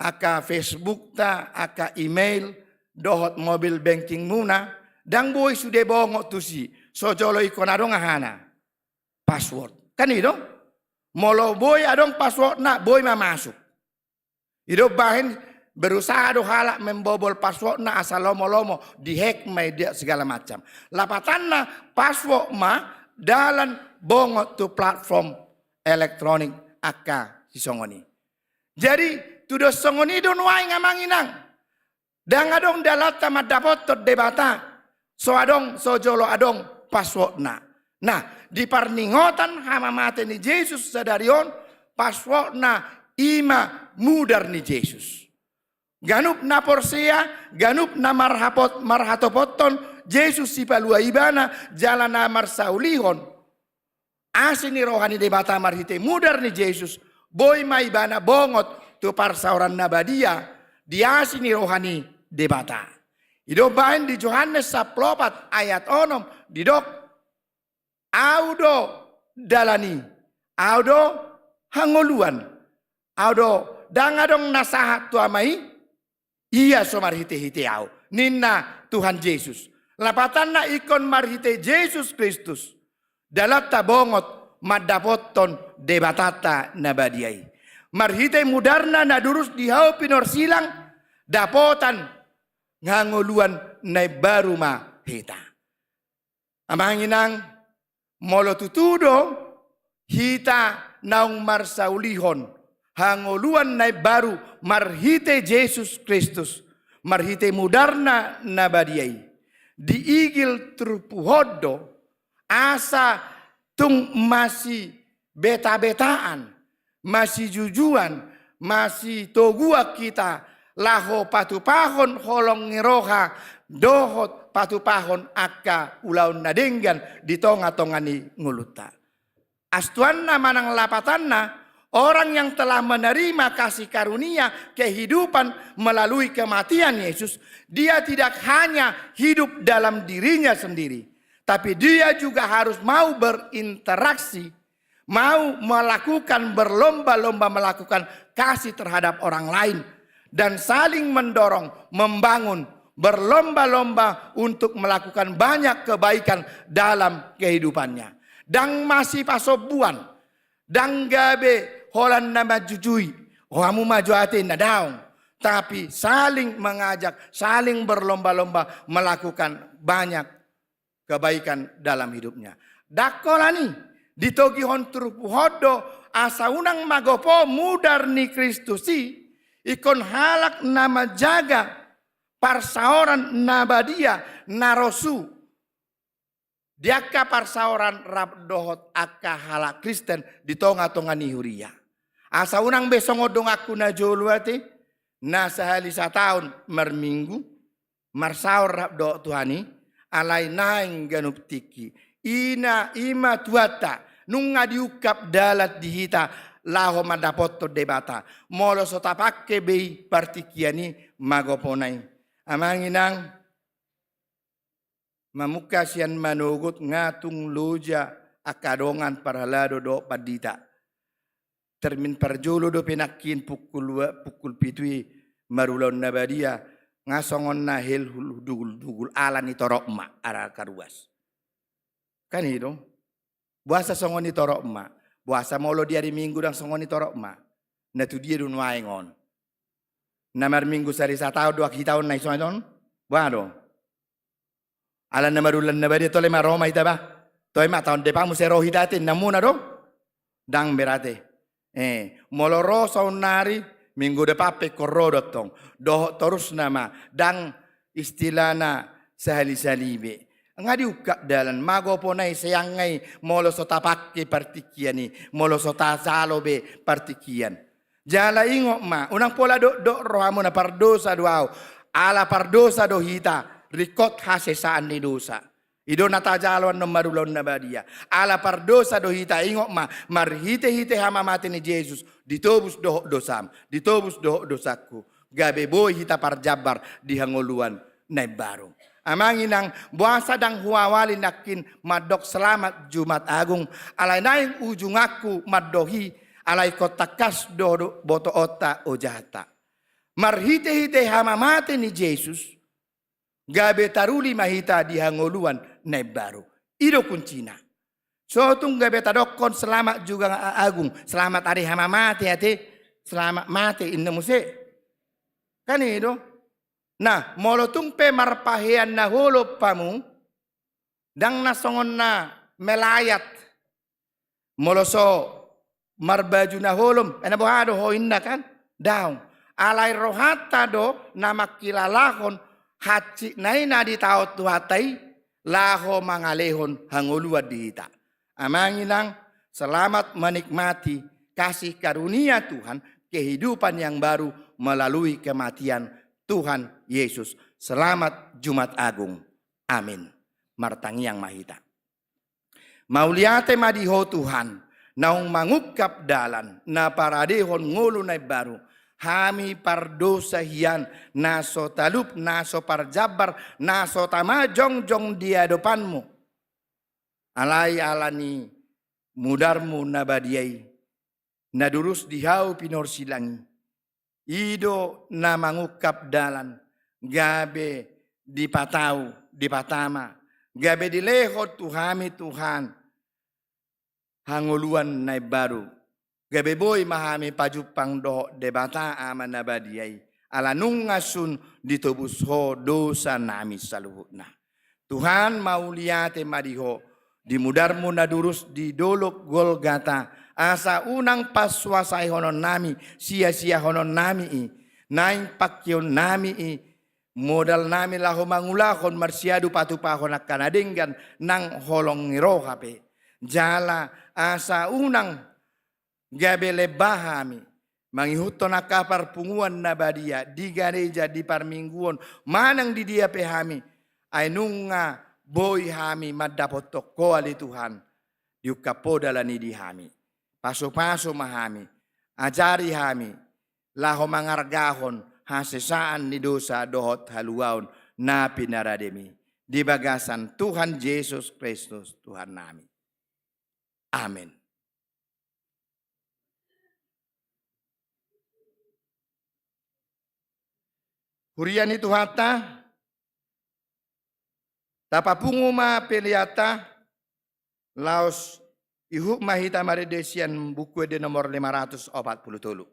Angka Facebook ta, angka email, dohot mobile banking muna, ndang boi sude bongot tusi, so jolo ingkon adong ahana. Password. Kan i do? Molo boi adong passwordna, boi ma masuk. I do bahen berusaha do halak membobol passwordna asa lomo-lomo, dihack ma i dia segala macam. Lapatanna password ma dalan bongot tu platform elektronik angka sisongon i. Jadi, tudos songon i do nuaeng amang inang. Ndang adong dalanta mandapothon Debata, so adong, so jolo adong passwordna. Nah, di parningotan hamamate ni Jesus sadari on, passwordna i ma mudar ni Jesus. Ganup na porsea, ganup na marhapot-, marhatopothon Jesus sipalua ibana jala na marsaulihon asi ni roha ni Debata marhite mudar ni Jesus, boi ma ibana bongot tu parsaoran na badia di asi ni roha ni Debata. Ido baen di Johannes sampulu opat ayat onom didok, "Au do dalan i, au do hangoluan, au do, ndang adong na sahat tu Ama i, ia so marhitehite au," ninna Tuhan Jesus. Lapatanna, ingkon marhite Jesus Kristus dalanta bongot mandapothon Debatanta na badia i. Marhite mudarna na durus di hau pinorsilang, dapotan hangoluan na imbaru ma hita. Amang inang, molo tutu do hita naung marsaulihon hangoluan na imbaru marhite Jesus Kristus, marhite mudarna na badia i, diigil turpuhon do, asa tung masibetabetaan, masijujuan, masitoguan hita laho patupahon holong ni roha dohot patupahon angka ulaon na denggan di tongatonga ni ngolunta. Astuanna manang lapatanna, orang yang telah menerima kasih karunia kehidupan melalui kematian Yesus, dia tidak hanya hidup dalam dirinya sendiri, tapi dia juga harus mau berinteraksi, mau melakukan, berlomba-lomba melakukan kasih terhadap orang lain, dan saling mendorong, membangun, berlomba-lomba untuk melakukan banyak kebaikan dalam kehidupannya. Ndang masipasombuan, ndang gabe holan na manjujui, "O, hamu ma jo ate," na daong. Tapi saling mengajak, saling berlomba-lomba melakukan banyak kebaikan dalam hidupnya. Ndang holan i, ditogihon turpuhon do asa unang magopo mudar ni Kristus i, ingkon halak na manjaga parsaoran na badia na rosu di angka parsaoran rap dohot angka halak Kristen di tongatonga ni huria. Asa unang be songon donganku na jolo ate, na sahali sataon marminggu, marsaor rap dohot Tuhan i, alai naeng ganup tingki. Ina i ma Tuhanta, nunga diungkap dalan di hita laho mandapothon Debata. Molo so tapangke be i partingkian i, magopona i. Amang inang, mamungka sian manogot nga tung loja angka dongan parhalado dohot pandita. Termin parjolo dope nangkin pukul dua, pukul pitu i marulaon na badia, nga songon na hel hul dugul-dugul ala ni torop ma ara karuas. Kan i do. Boasa songon i torop ma? Boasa molo di ari Minggu ndang songon i torop ma? Na tu dia do nuaeng on? Na marminggu sahali sataon do hita on na i songon on? Boha do? Ala na marulan na badia tole ma ro ma hita ba. Toe ma taon depan muse ro hita ate, namuna do? Ndang berate. Eh, molo ro saonnari, minggu depan pe ingkon ro do tong. Dohot torus nama, ndang istilahna sahali-sahali be. Nga diungkap dalan, magopona i, seang nga i, molo so tapangke partingkian i, molo so tajalo be partingkian. Jala ingot ma, unang pola dokdok rohamuna pardosa do au. Ala pardosa do hita, ringkot hasesaan ni dosa. I do na tajalo annon marulaon na badia. Ala pardosa do hita, ingot ma, marhite-hite hamamate ni Jesus, ditobus dohot dosam, ditobus dohot dosangku. Gabe boi hita parjambar di hangoluan na imbaru. Amang inang, boasa ndang huawali nangkin mandok selamat Jumat Agung, alai naeng ujunganku mandok i, alai ingkon tangkas do botoonta ojahanta. Marhite-hite hamamate ni Jesus, gabe taruli ma hita di hangoluan na imbaru. I do kuncina. So tung gabe tadokkon selamat Jumat Agung, selamat ari hamamate ate, selamat mate inna muse. Kan i do. Nah, molo tung pe marpahean na holop hamu, ndang na songon na melayat. Molo so marbaju na holom, ai na boha do ho inna kan? Daong. Alai rohanta do na mangkilalahon hansit na i na ditaon Tuhanta i, laho mangalehon hangoluan di hita. Amang inang, selamat menikmati kasih karunia Tuhan, kehidupan yang baru melalui kematian Tuhan Yesus. Selamat Jumat Agung. Amin. Martangiang ma hita. Mauliate ma di Ho Tuhan, naung mangungkap dalan, na paradehon ngolu na imbaru, hami pardosa hian, na so talup, na so parjambar, na so tama jongjong di adopanmu. Alai ala ni mudarmu na badia i, na durus di hau pinorsilang i, i do na mangungkap dalan, gabe dipatau, dipatama, gabe dilehon tu hami Tuhan hangoluan na imbaru, gabe boi ma hami pajumpang dohot Debata Ama na badia i, ala nunga sun ditobus Ho dosa nami saluhutna. Tuhan, mauliate ma di Ho, di mudarmu na durus di dolok Golgata, asa unang pasuasaihonon nami, siasiahonon nami i, naeng pangkeon nami i, modal nami laho mangulahon marsiadu patupahon angka na denggan nang holong ni roha pe. Jala asa unang gabe lemba hami mangihuthon angka parpunguan na badia di gareja, di parmingguon, manang di dia pe hami, ai nunga boi hami mandapothon Ho ale Tuhan, diungkap Ho dalan i di hami. Pasupasu ma hami, ajari hami, laho mangargahon hasesaan ni dosa dohot haluaon na pinarademi, di bagasan Tuhan Jesus Kristus Tuhan nami. Amen. Huria ni Tuhanta, tapapungu ma peleanta, laos ihut ma hita marende sian Buku Ende nomor lima ratus opat pulu tolu.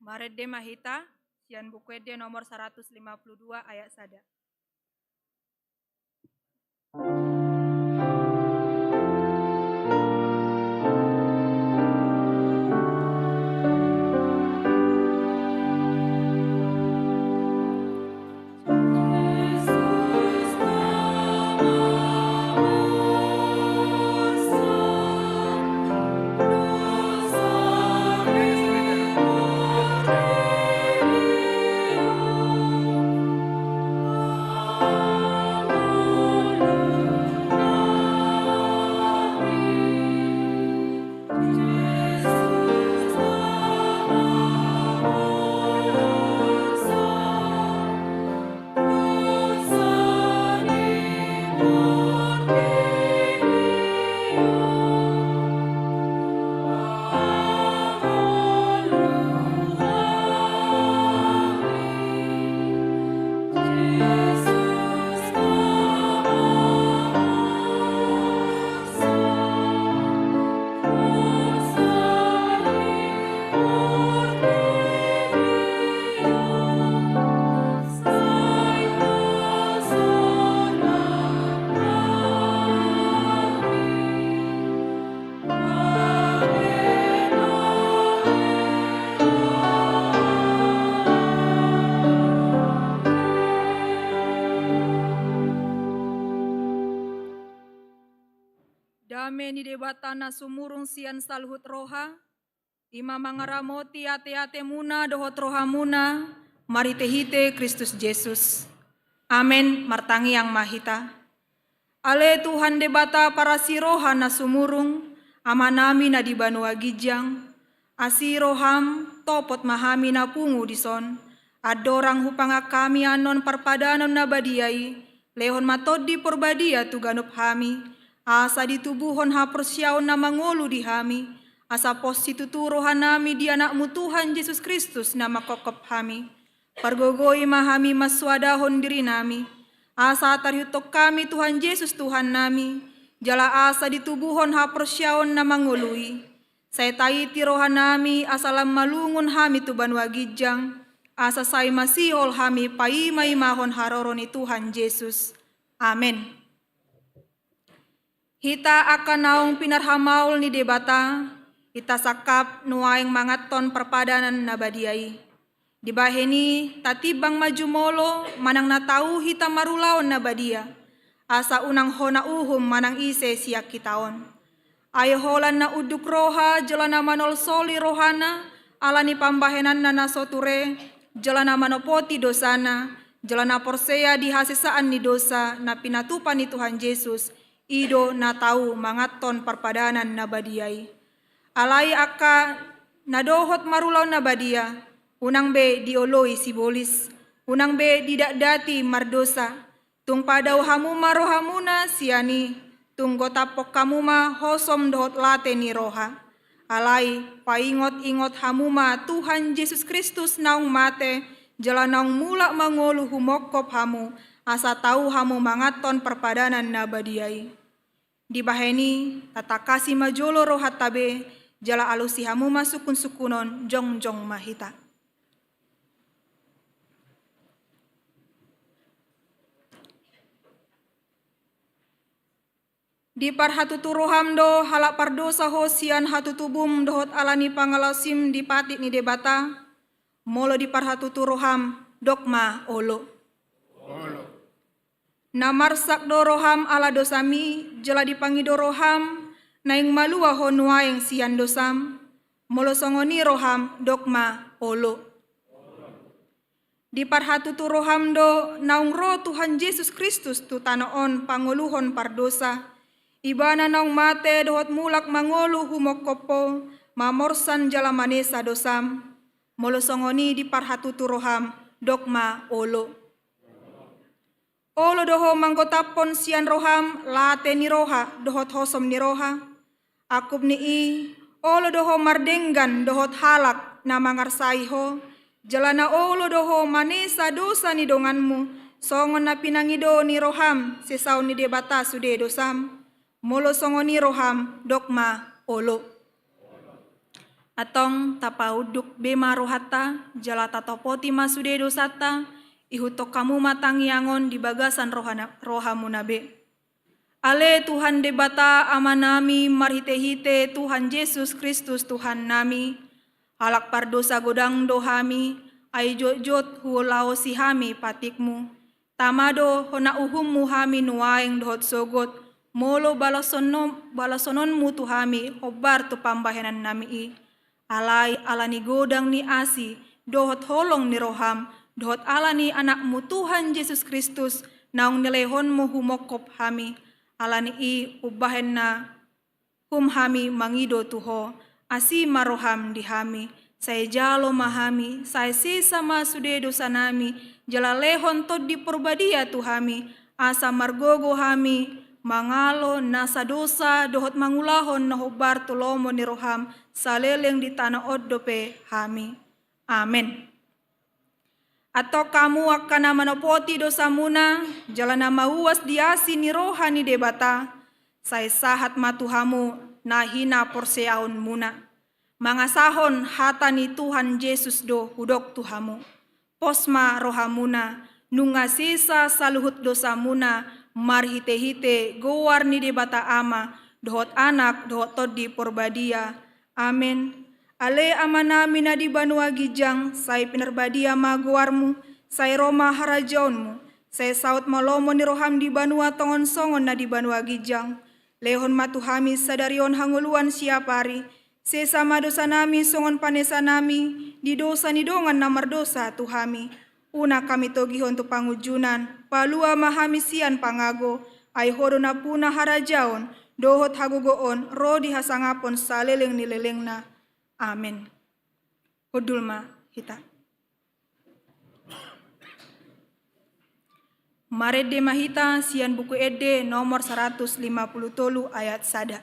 Marende ma hita sian Buku Ende nomor saratus lima pulu dua ayat sada. Dame ni Debata na sumurung sian saluhut roha, i ma mangaramoti ateatemuna dohot rohamuna, marhitehite Kristus Jesus. Amen. Martangiang ma hita. Ale Tuhan Debata parasi roha na sumurung, Amanami na di banua ginjang, asi roham, topot ma hami na pungu dison, andorang hupangan hami annon parpadanan na badia i, lehon ma Tondi Porbadia tu ganup hami, asa ditubuhon haporseaon na mangolu di hami, asa pos situtu rohanami di Anakmu Tuhan Jesus Kristus na manghophop hami. Pargogoi ma hami mansoadahon dirinami, asa tarihuthon hami Tuhan Jesus Tuhannami, jala asa ditubuhon haporseaon na mangolu i. Sai taiti rohanami asa lam malungun hami tu banua ginjang, asa sai masihol hami paimaimahon haroro ni Tuhan Jesus. Amen. Hita angka naung pinarhamaol ni Debata, hita sangkap nuaeng manganhon parpadanan na badia i. Dibahen i tatimbang ma jumolo manang na tau hita marulaon na badia, asa unang hona uhum manang ise sian hita on. Ai holan na unduk roha jala na manolsoli rohana ala ni pambahenanna na so ture, jala na manopoti dosana, jala na porsea di hasesaan ni dosa na pinatupa ni Tuhan Jesus, i do na tau manganhon parpadanan na badia i. Alai angka na dohot marulaon na badia, unang be dioloi sibolis, unang be didatdati mardosa, tung padao hamu ma rohamuna sian i, tung gotaphon hamu ma hosom dohot late ni roha. Alai paingotingot hamu ma Tuhan Jesus Kristus naung mate, jala naung mulak mangolu humongkop hamu, asa tau hamu manganhon parpadanan na badia i. Dibahen i tatangkasi ma jolo rohanta be, jala alusi hamu ma sungkunsungkunon, jongjong ma hita. Diparhatutu roham do halak pardosa ho sian hatutubum dohot ala ni pangalaosim di patik ni Debata? Molo diparhatutu roham, dok ma olo. Olo. Na marsak do roham ala dosami, jala dipangido roham, naeng malua ho nuaeng sian dosam? Molo songon i roham, dok ma olo. Diparhatutu roham do naung ro Tuhan Jesus Kristus tu tano on pangoluhon pardosa, Ibana naung mate dohot mulak mangolu humongkop ho, mamorsan jala manesa dosam? Molo songon i diparhatutu roham, dok ma olo. Olo do ho manggotaphon sian roham late ni roha dohot hosom ni roha? Angkup ni i, olo do ho mardenggan dohot halak na mangarsai ho, jala na olo do ho manesa dosa ni donganmu, songon na pinangido ni roham sesaon ni Debata sude dosam? Molo songon i roham, dok ma olo. Antong tapaunduk be ma rohanta, jala tatopoti ma sude dosanta, ihuthon hamu ma tangiang on di bagasan rohana, rohamuna be. Ale Tuhan Debata Amanami, marhitehite Tuhan Jesus Kristus Tuhannami, halak pardosa godang do hami, ai jotjot huulaosi hami patikmu. Tama do hona uhummu hami nuaeng dohot sogot, molo balasonno-, balasononmu tu hami hombar tu pambahenannami i. Alai ala ni godang ni asi dohot holong ni roham, dohot ala ni Anakmu Tuhan Jesus Kristus, naung nilehonmu humongkop hami. Ala ni i umbahen na hum hami mangido tu Ho, asi ma roham di hami, sai jalo ma hami, sai sesa ma sude dosanami, jala lehon Tondi Porbadia tu hami, asa margogo hami mangalo nasa dosa dohot mangulahon na hombar tu lomo ni roham, saleleng di tano on dope hami. Amen. Antong hamu angka na manopoti dosamuna, jala na mauas di asi ni roha ni Debata, sai sahat ma tu hamu na hinaporseaonmuna. Mangasahon hata ni Tuhan Jesus do hudok tu hamu. Pos ma rohamuna, nunga sesa saluhut dosamuna, marhitehite goar ni Debata Ama, dohot Anak, dohot Tondi Porbadia. Amen. Ale Amanami na di banua ginjang, sai pinarbadia ma goarmu, sai ro ma harajaonmu, sai saut ma lomo ni roham di banua tonga on songon na di banua ginjang. Lehon ma tu hami sadari on hangoluan siapari, sesa ma dosanami songon panesanami di dosa ni dongan na mardosa tu hami. Unang hami togihon tu pangunjunan, palua ma hami sian pangago, ai Ho do nampuna harajaon, dohot hagogoon, ro di hasangapon saleleng ni lelengna. Amen. Hundul ma hita. Marende ma hita sian Buku Ende nomor saratus lima pulu tolu ayat sada.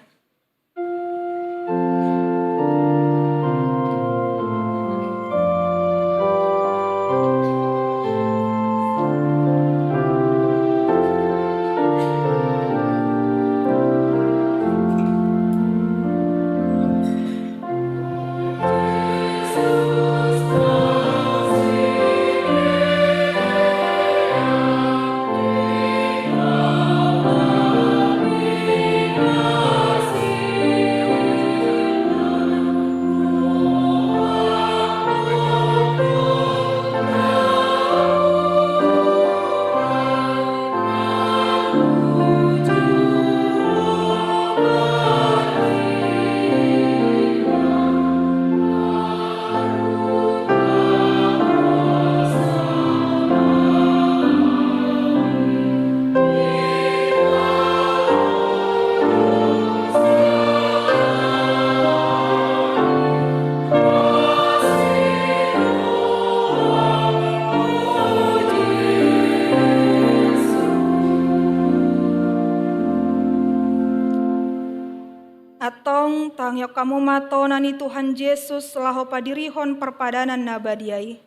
Antong tangihon hamu ma tona ni Tuhan Jesus laho padirihon parpadanan na badia i.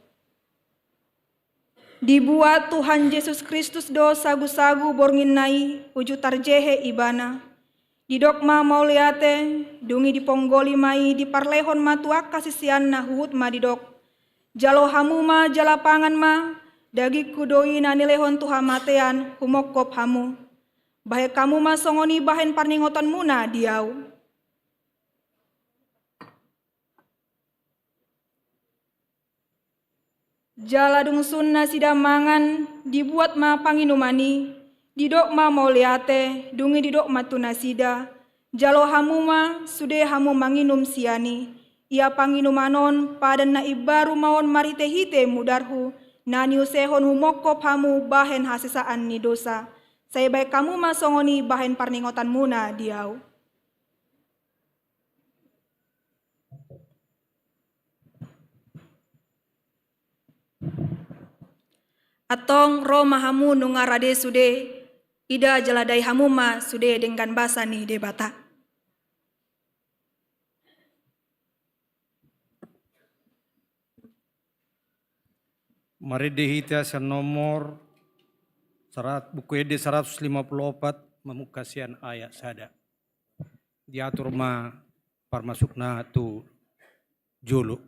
Dibuat Tuhan Jesus Kristus do sagusagu bornginna i uju tarjehe Ibana. Didok ma mauliate, dung i diponggoli ma i, diparlehon ma tu angka siseanna, huhut ma didok: Jalo hamu ma jala pangan ma, dagingku do i na nilehon tu hamatean, humongkop hamu. Bahen hamu ma songon i bahen parningotonmuna di ahu. Jala dung sun nasida mangan, dibuat ma panginuman i, didok ma mauliate, dung i didok ma tu nasida: Jalo hamu ma, sude hamu manginum sian i. Ia panginuman on padan na imbaru ma on marhitehite mudarhu, na niusehon humongkop hamu bahen hasesaan ni dosa. Sai bahen hamu ma songon i bahen parningotanmuna di ahu. Antong ro ma hamu nunga rade sude, ida jala dai hamu ma sude denggan basa ni Debata. Marende hita sian nomor sarat-, Buku Ende saratus lima pulu opat, mamungka sian ayat sada. Diatur ma parmasukna tu jolo.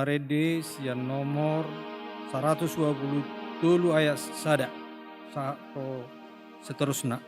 Marende sian nomor saratus dua pulu tolu ayat sada sahat tu seterusna.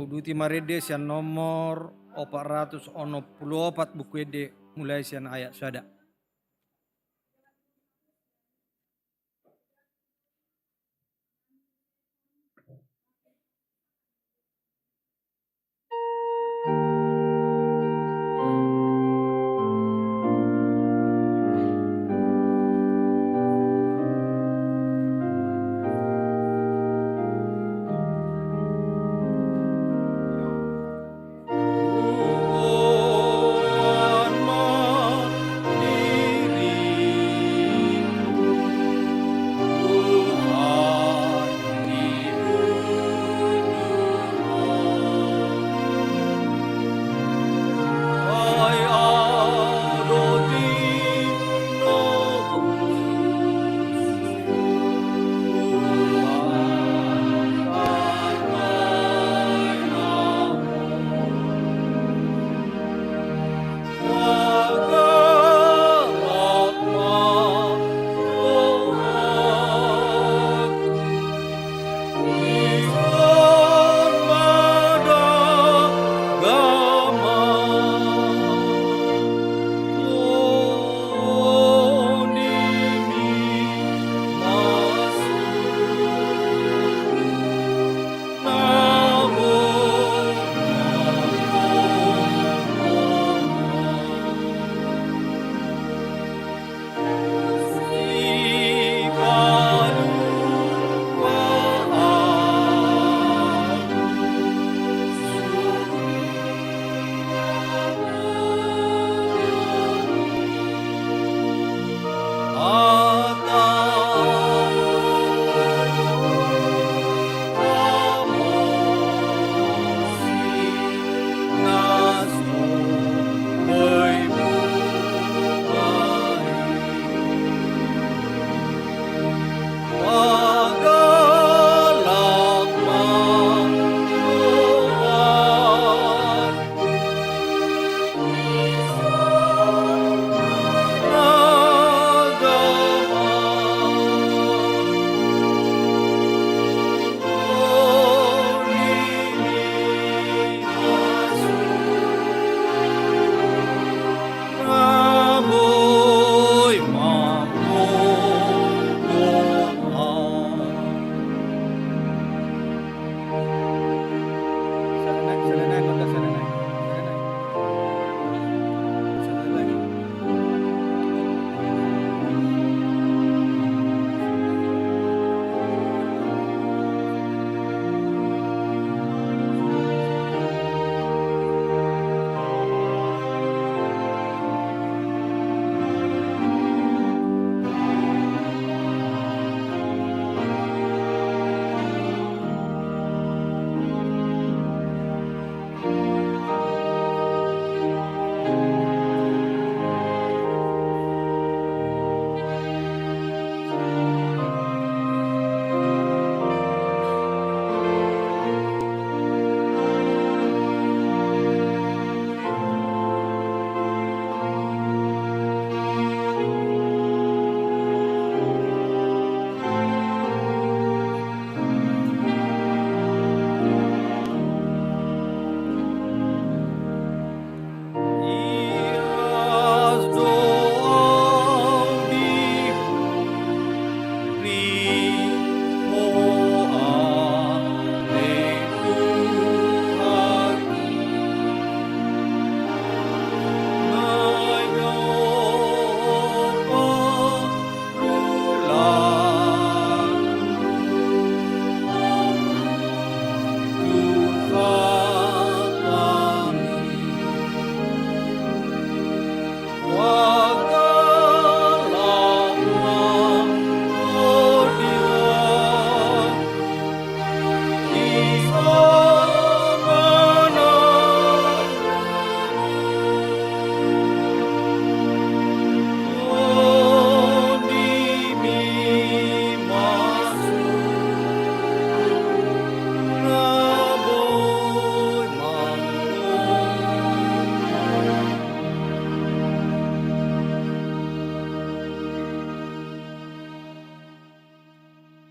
Uduti marende sian nomor opat ratus onom pulu opat Buku Ende, mulai sian ayat sada.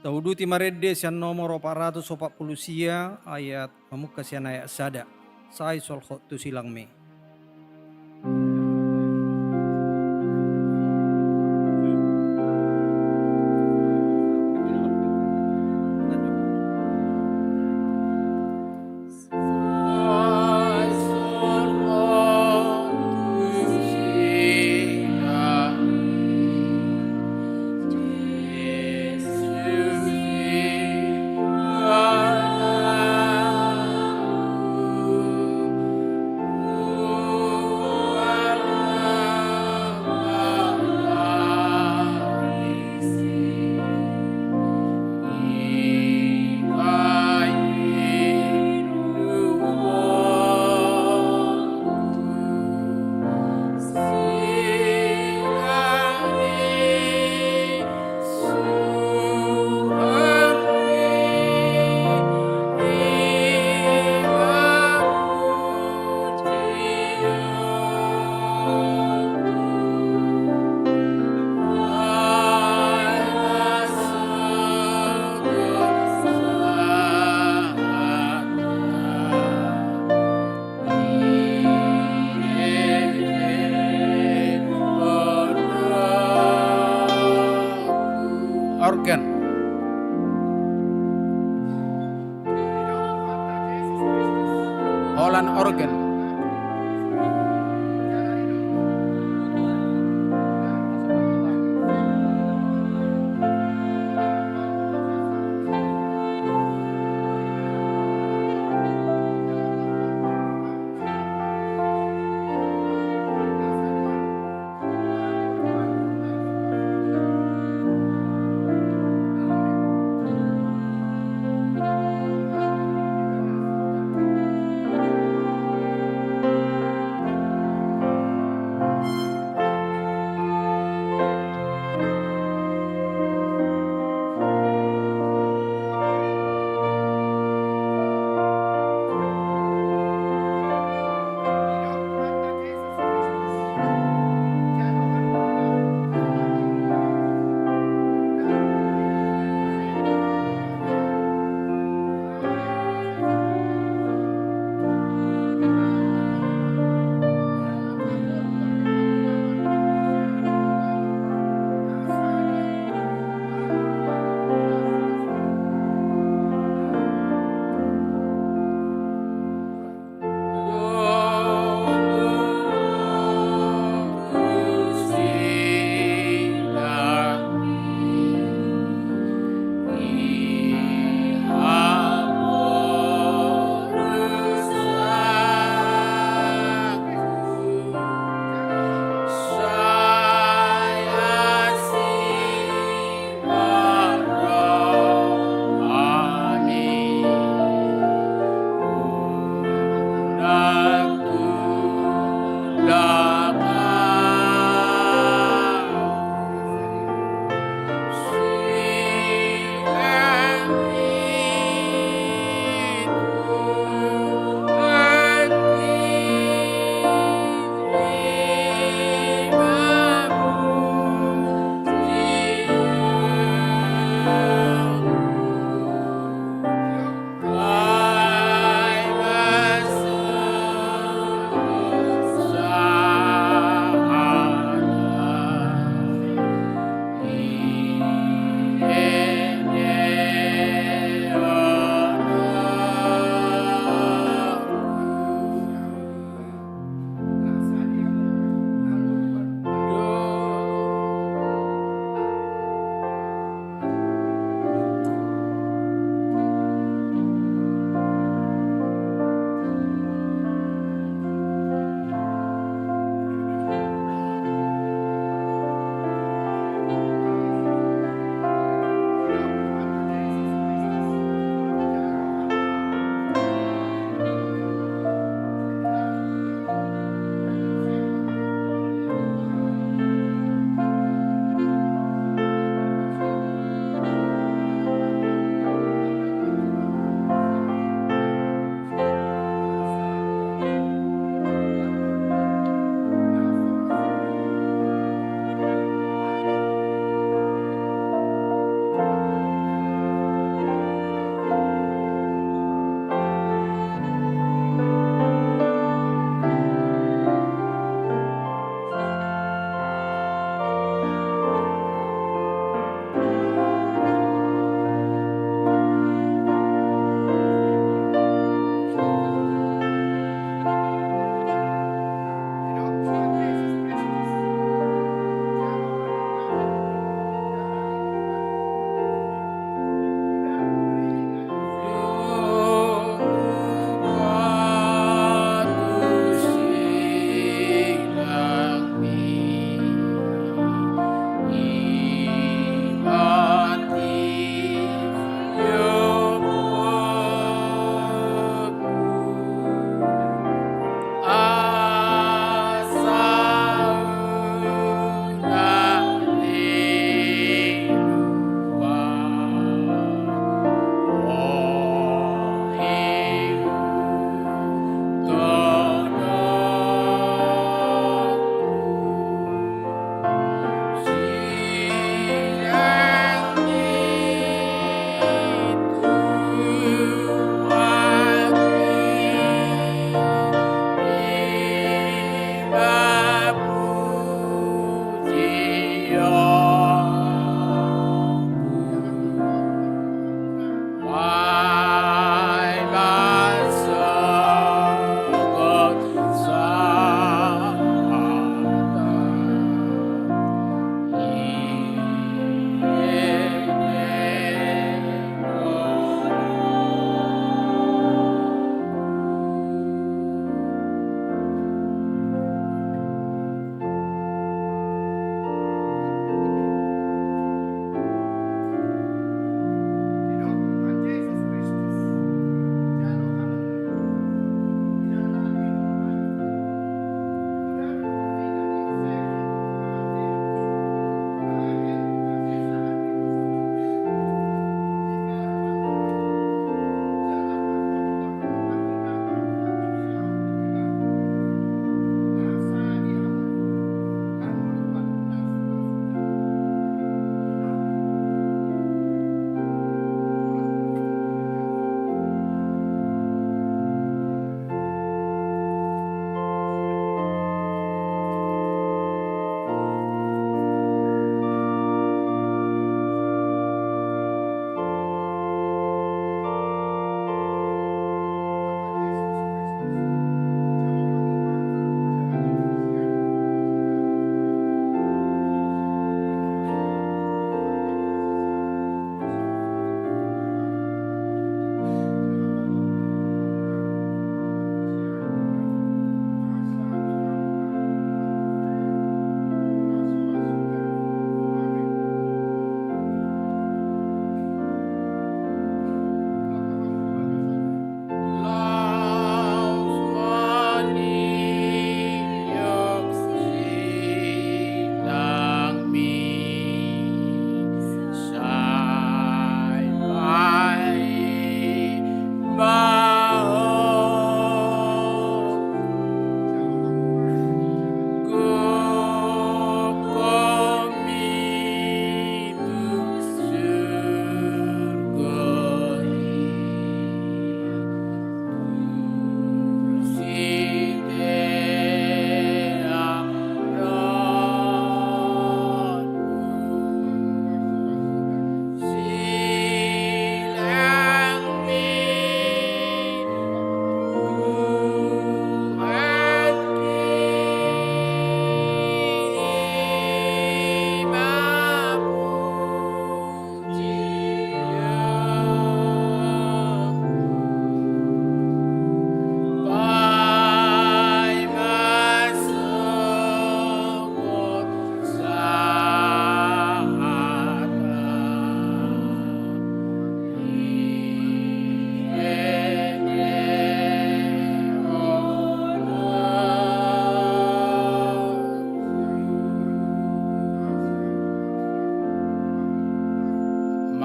Tauduti marende sian nomor opat ratus opat pulu sia, ayat mamungka sian ayat sada. Sai solhot tu silangmi. Organ. Holan organ.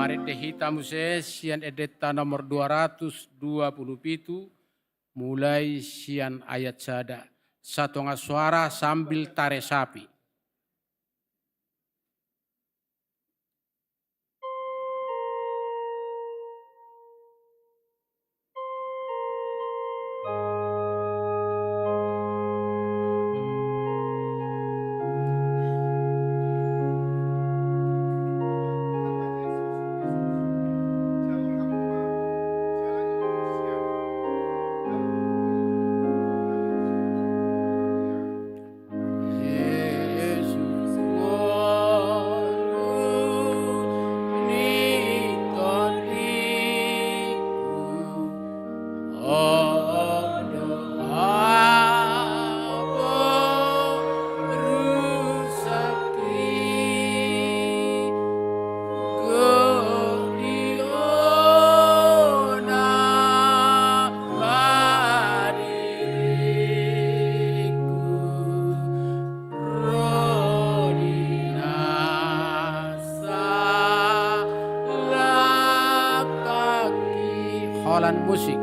Marende hita muse sian endenta nomor dua ratus dua puluh pitu, mulai sian ayat sada. Satonga suara sambil taresapi. Holan musik.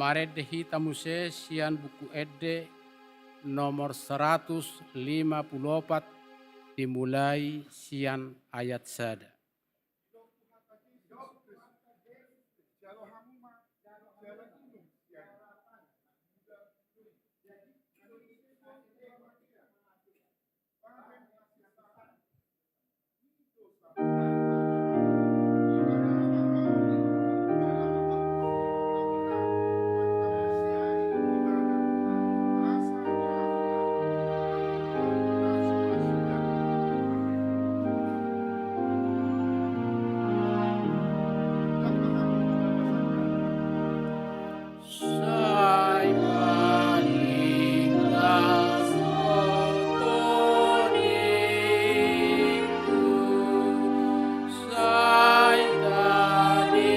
Marende hita muse sian Buku Ende nomor seratus lima puluh opat, dimulai sian ayat sada. Sai paling las toniku, sai tadingkon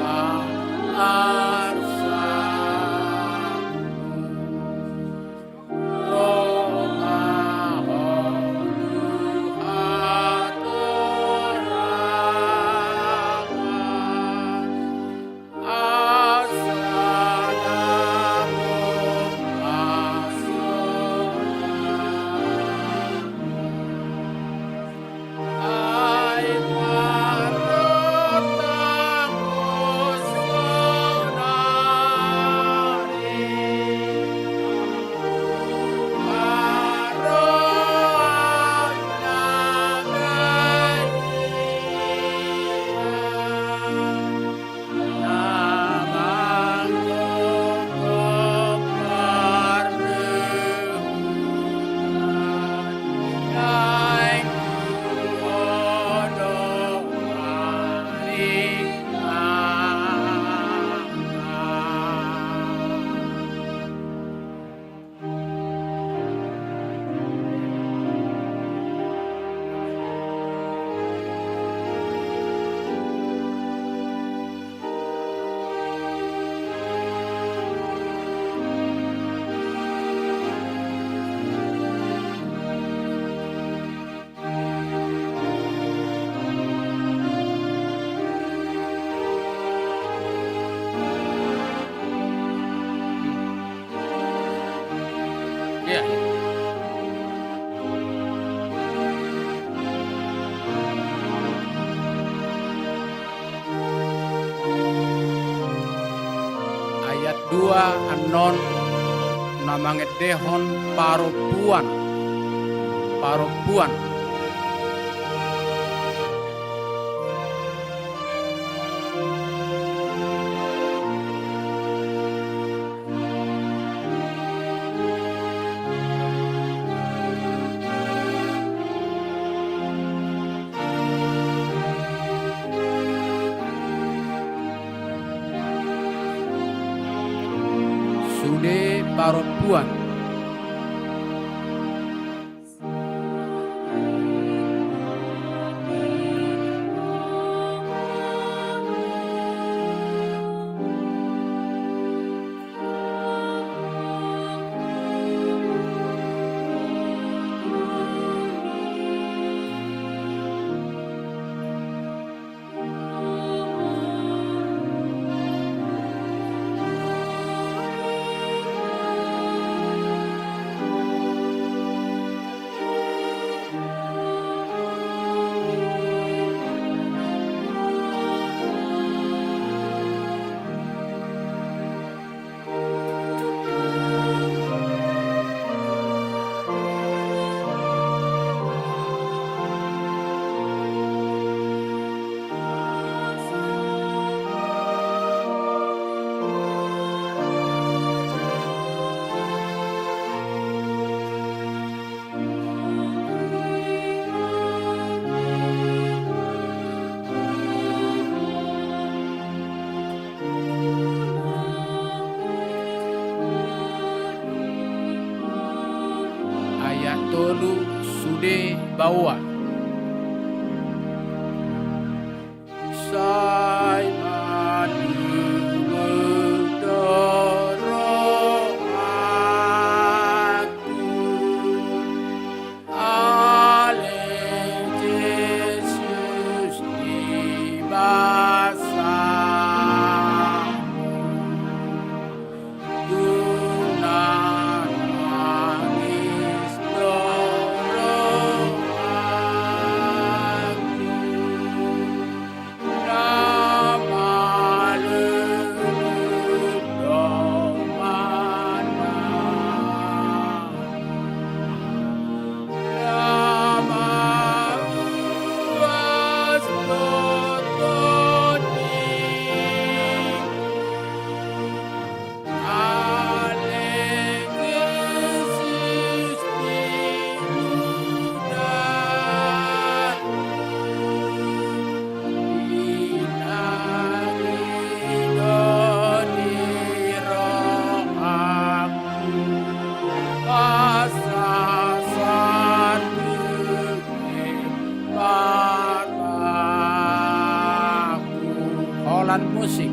ma arsangku. Iya. Ayat dua annon na mangendehon parompuan. Parompuan. Sude parompuan. Ayat tolu, sude baoa. Sai malungun do rohangku, ale Jesus di basa. Musik.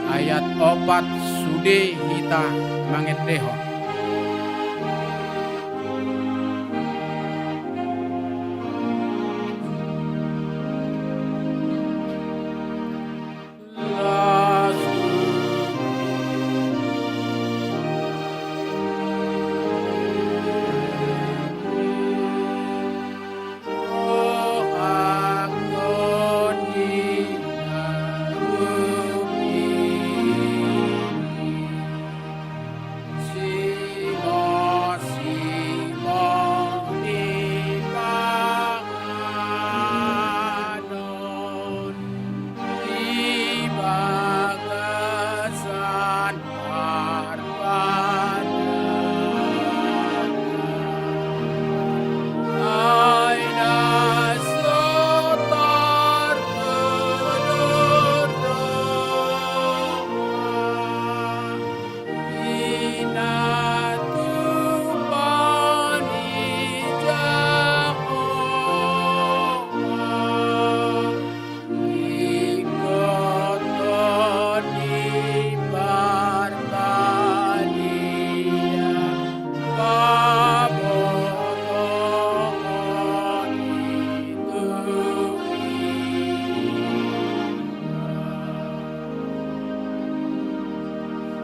Ayat opat, sude hita mangendehon.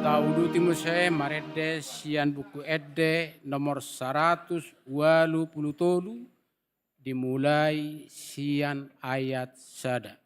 Tauduti muse marende sian Buku Ende nomor saratus ualu pulu tolu, dimulai sian ayat sada.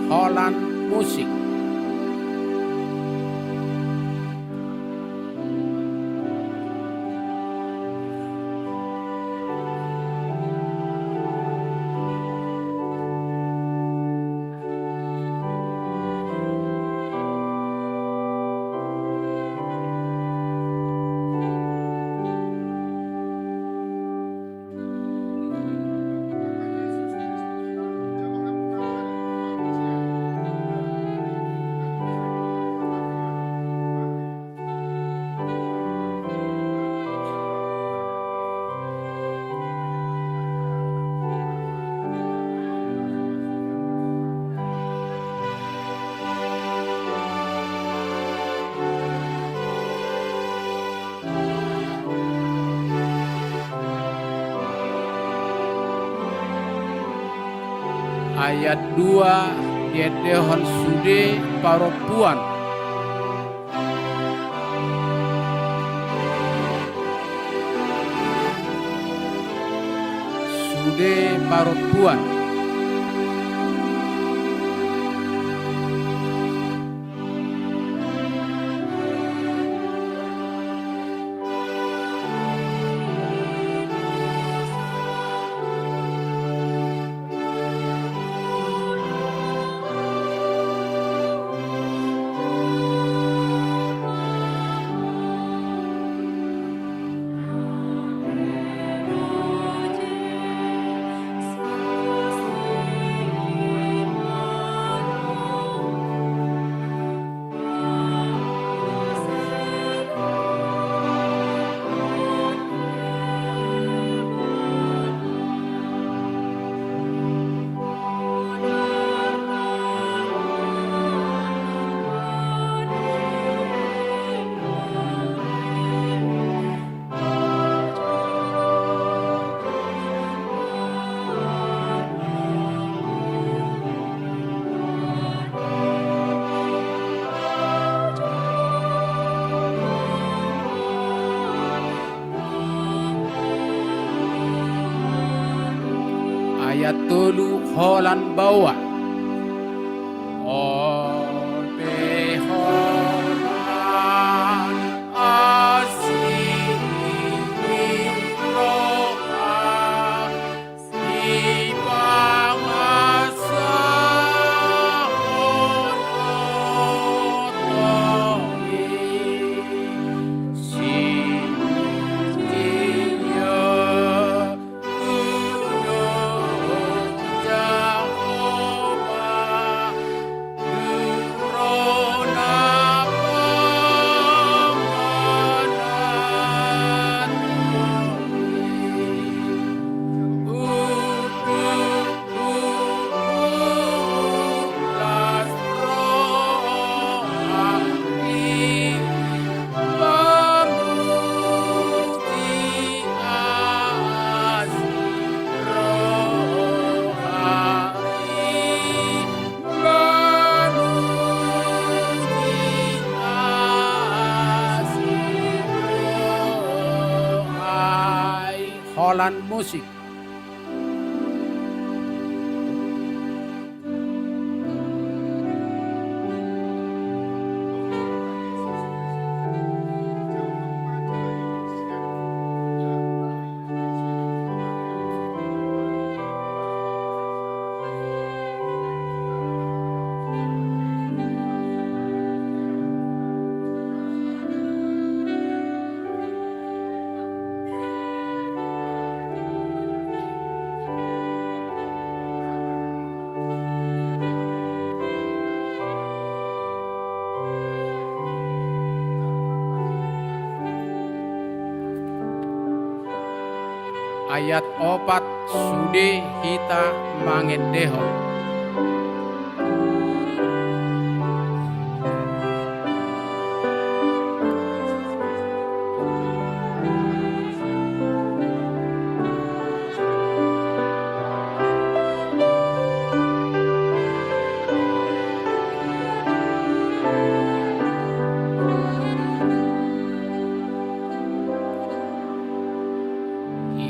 Holan musik. Ayat dua, diendehon sude parompuan. Sude parompuan. Ayat tolu, holan baoa. On pe holan asi ni roha, sipangasahon oto i, simuji ia. Holan musik. Ayat opat, sude hita mangendehon.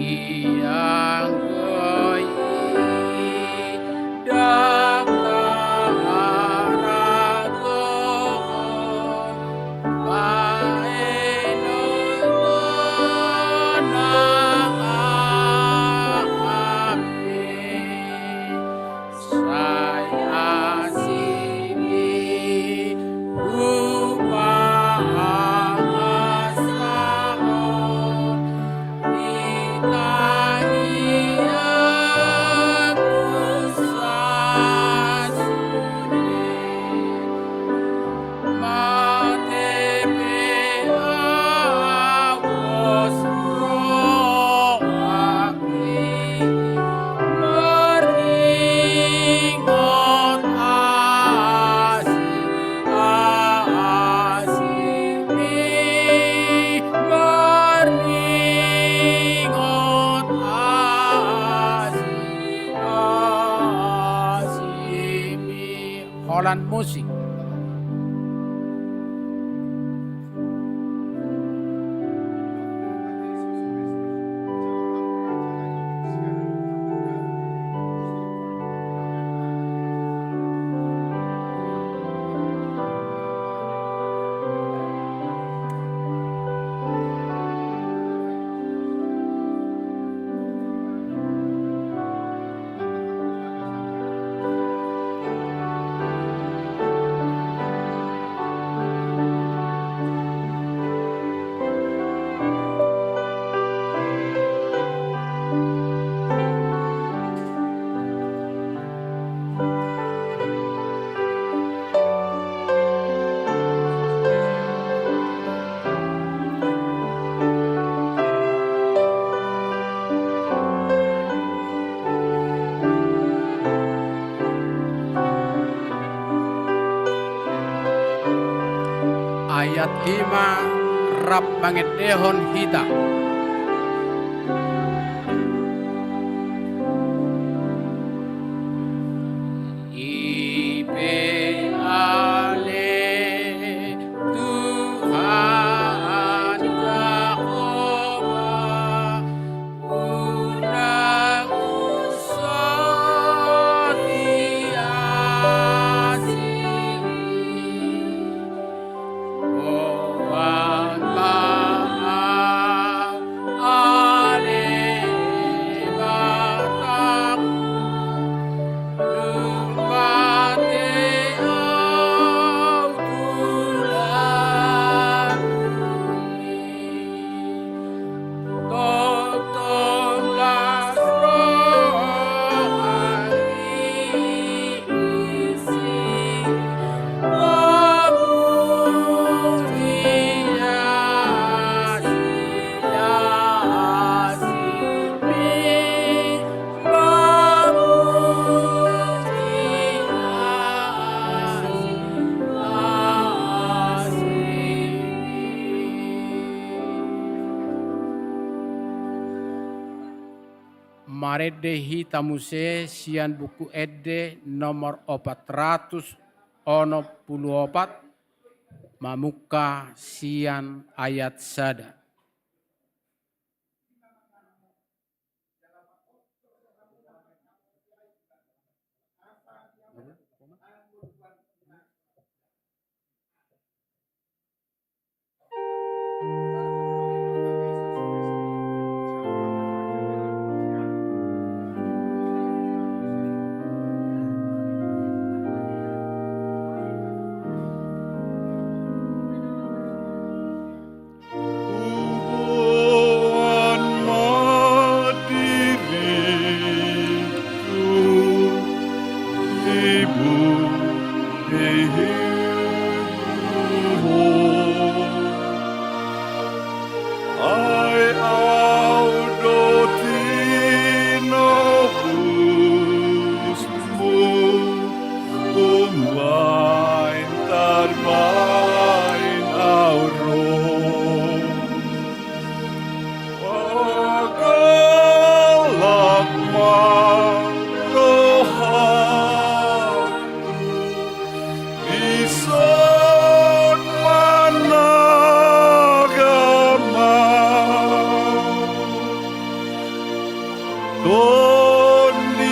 Ianggo i Tan musik. Ayat lima rap mangendehon hita. I pe ale Tuhan Jahowa, unang husodi asi. Boan ma au ale Debatam, dung mate au tu lambungmi. Tongtong las rohangki isi, pamuji asi, asi pe pamuji asi, asi pe. Marende hita muse sian Buku Ende nomor opat ratus onom pulu opat, mamungka sian ayat sada. Huboan ma diringku, ibu, ibu. Ai au do tinobus, umbaen tarbaen au ro. Pagalak ma rohangku, dison managama. Tondimi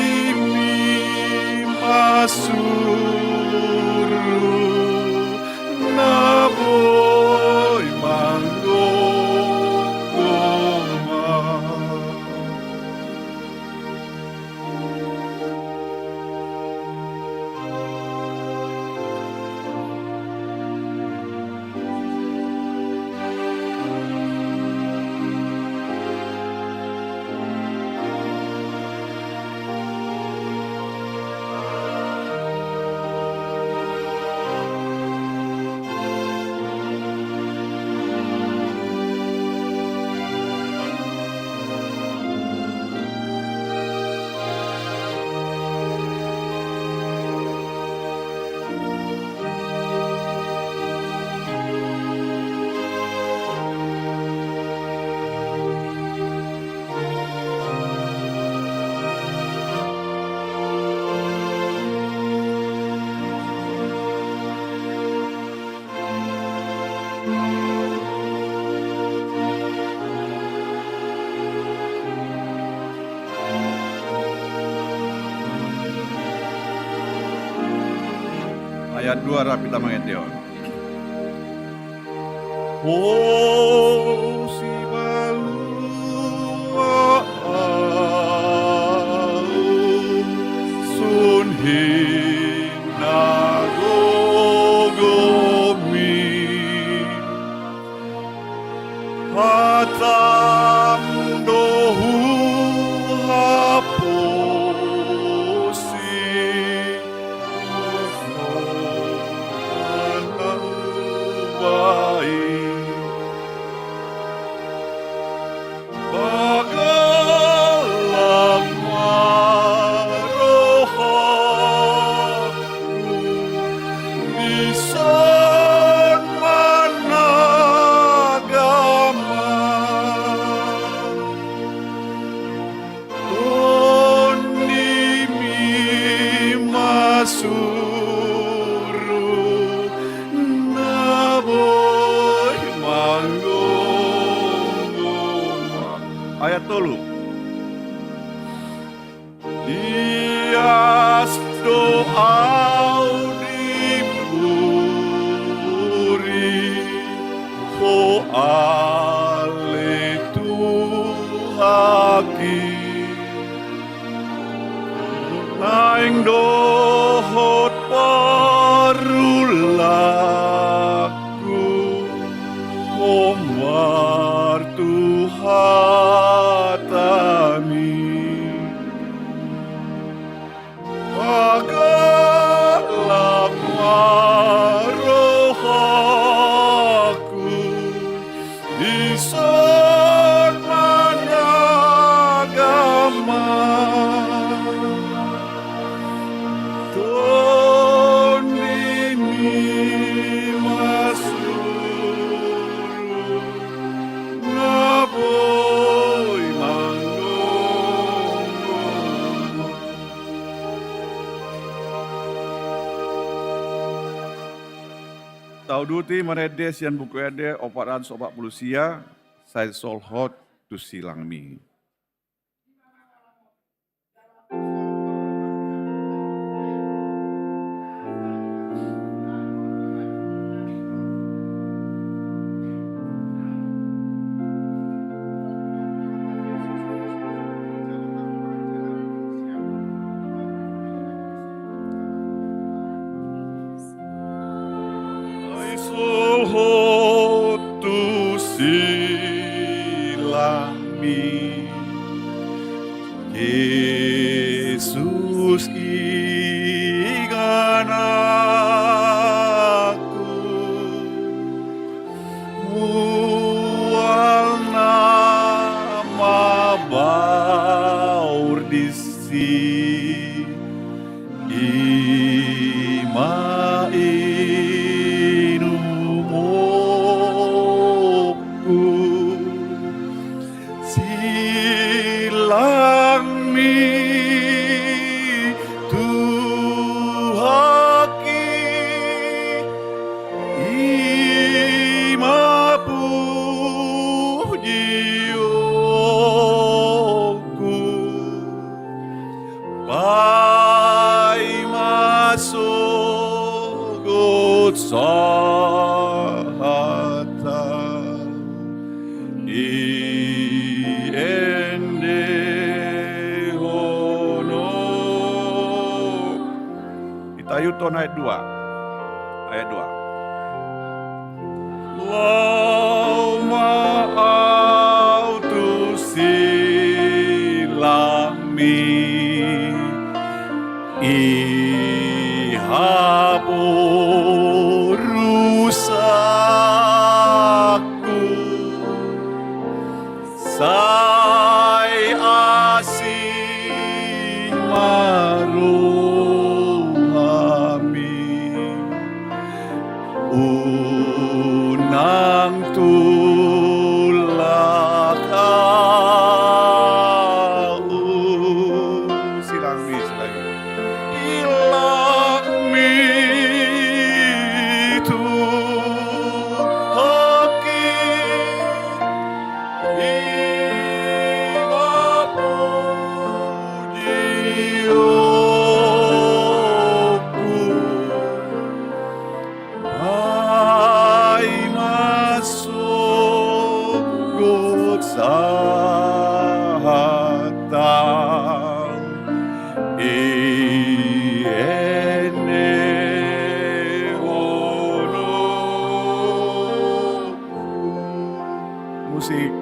ma suru Ayat dua rap hita mangendehon. O sipalua au sun hinagogomi, hatam do huhaposi. Tondimi ma suru na boi manggomgom. Ayat tolu. Ias do au di puri, ho ale Tuhanki. Naeng dohot parulakku, hombar tu hatami. Pagalak ma rohangku, dison manjaga ma. Tondimi ma suru na boi manggomgom. Tauduti marende sian Buku Ende opat ratus opat pulu sia, sai solhot tu silangmi. Ai solhot tu silangmi, Jesus ingananku, mual na mabaur disi, i ma inumonku. Silangmi Tuhanki, i ma pujionku. Paima sogot sahat iendehon on. Hita ihuthon ayat dua. Ayat dua. Laho ma au tu silangmi, i haporusakku, sai asi ma rohami. Unang tulak au. Silangmi, silangmi. Silangmi Tuhanki, i ma pujionku. Musik.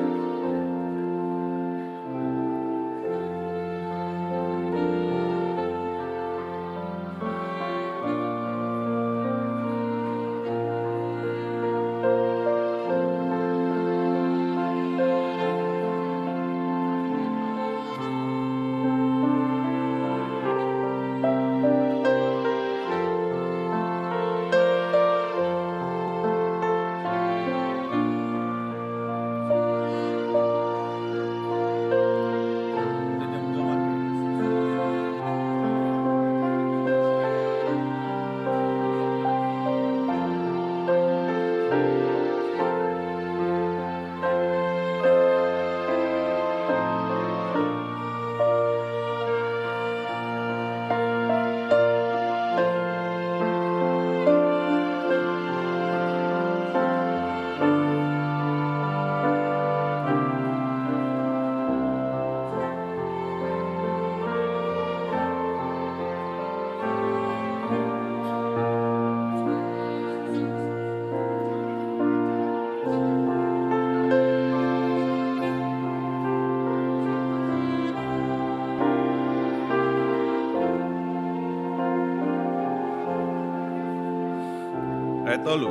Ayat tolu.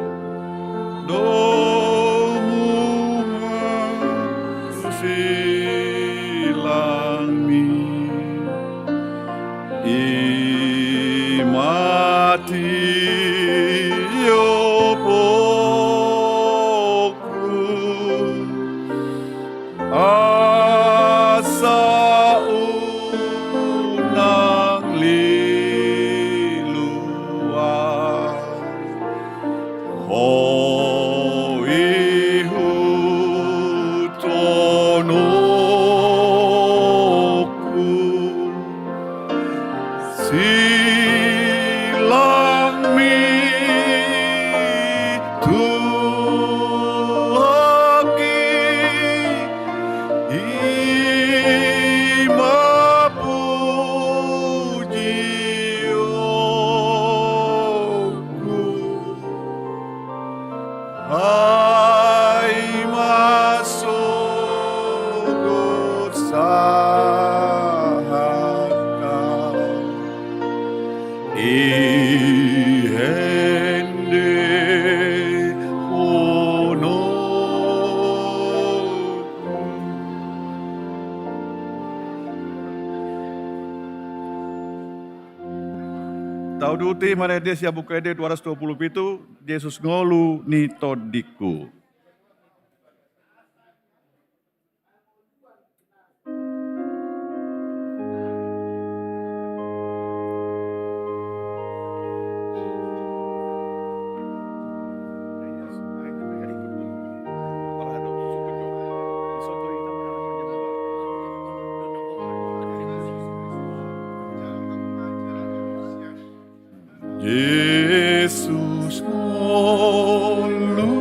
Domu ma silangmi, i ma tiopku, asa unang lilu ahu. Ho ihuthononku silangmi tu ahu i, i ma pujionku. Ai ma sogot sahat Ho i hendehononku. Tauduti ma ende sian Buku Ende dua ratus dua puluh pitu, Jesus ngolu ni tondingku. Jesus ngolu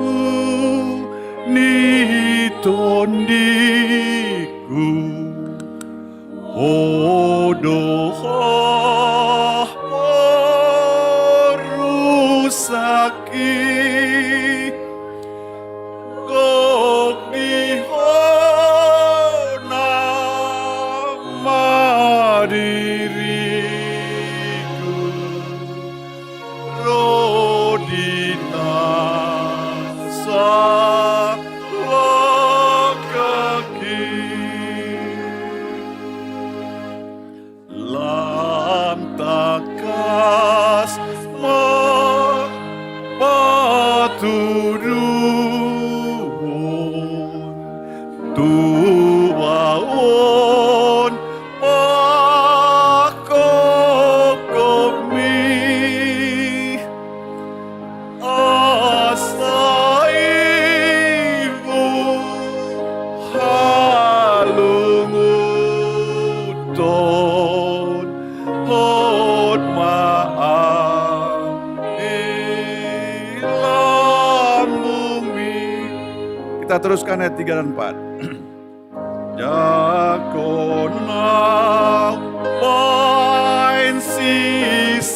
ni tondingku, ho do haporusakki, gok di ho na ma diringku, ro di na salangkangki. Lam tangkas ma patuduhon tubuan pangkopkopmi. Asa ihuthononghon ma ahu di lambungmi. Kita teruskan ayat tiga dan empat. Jangkon ahu baen siseanmu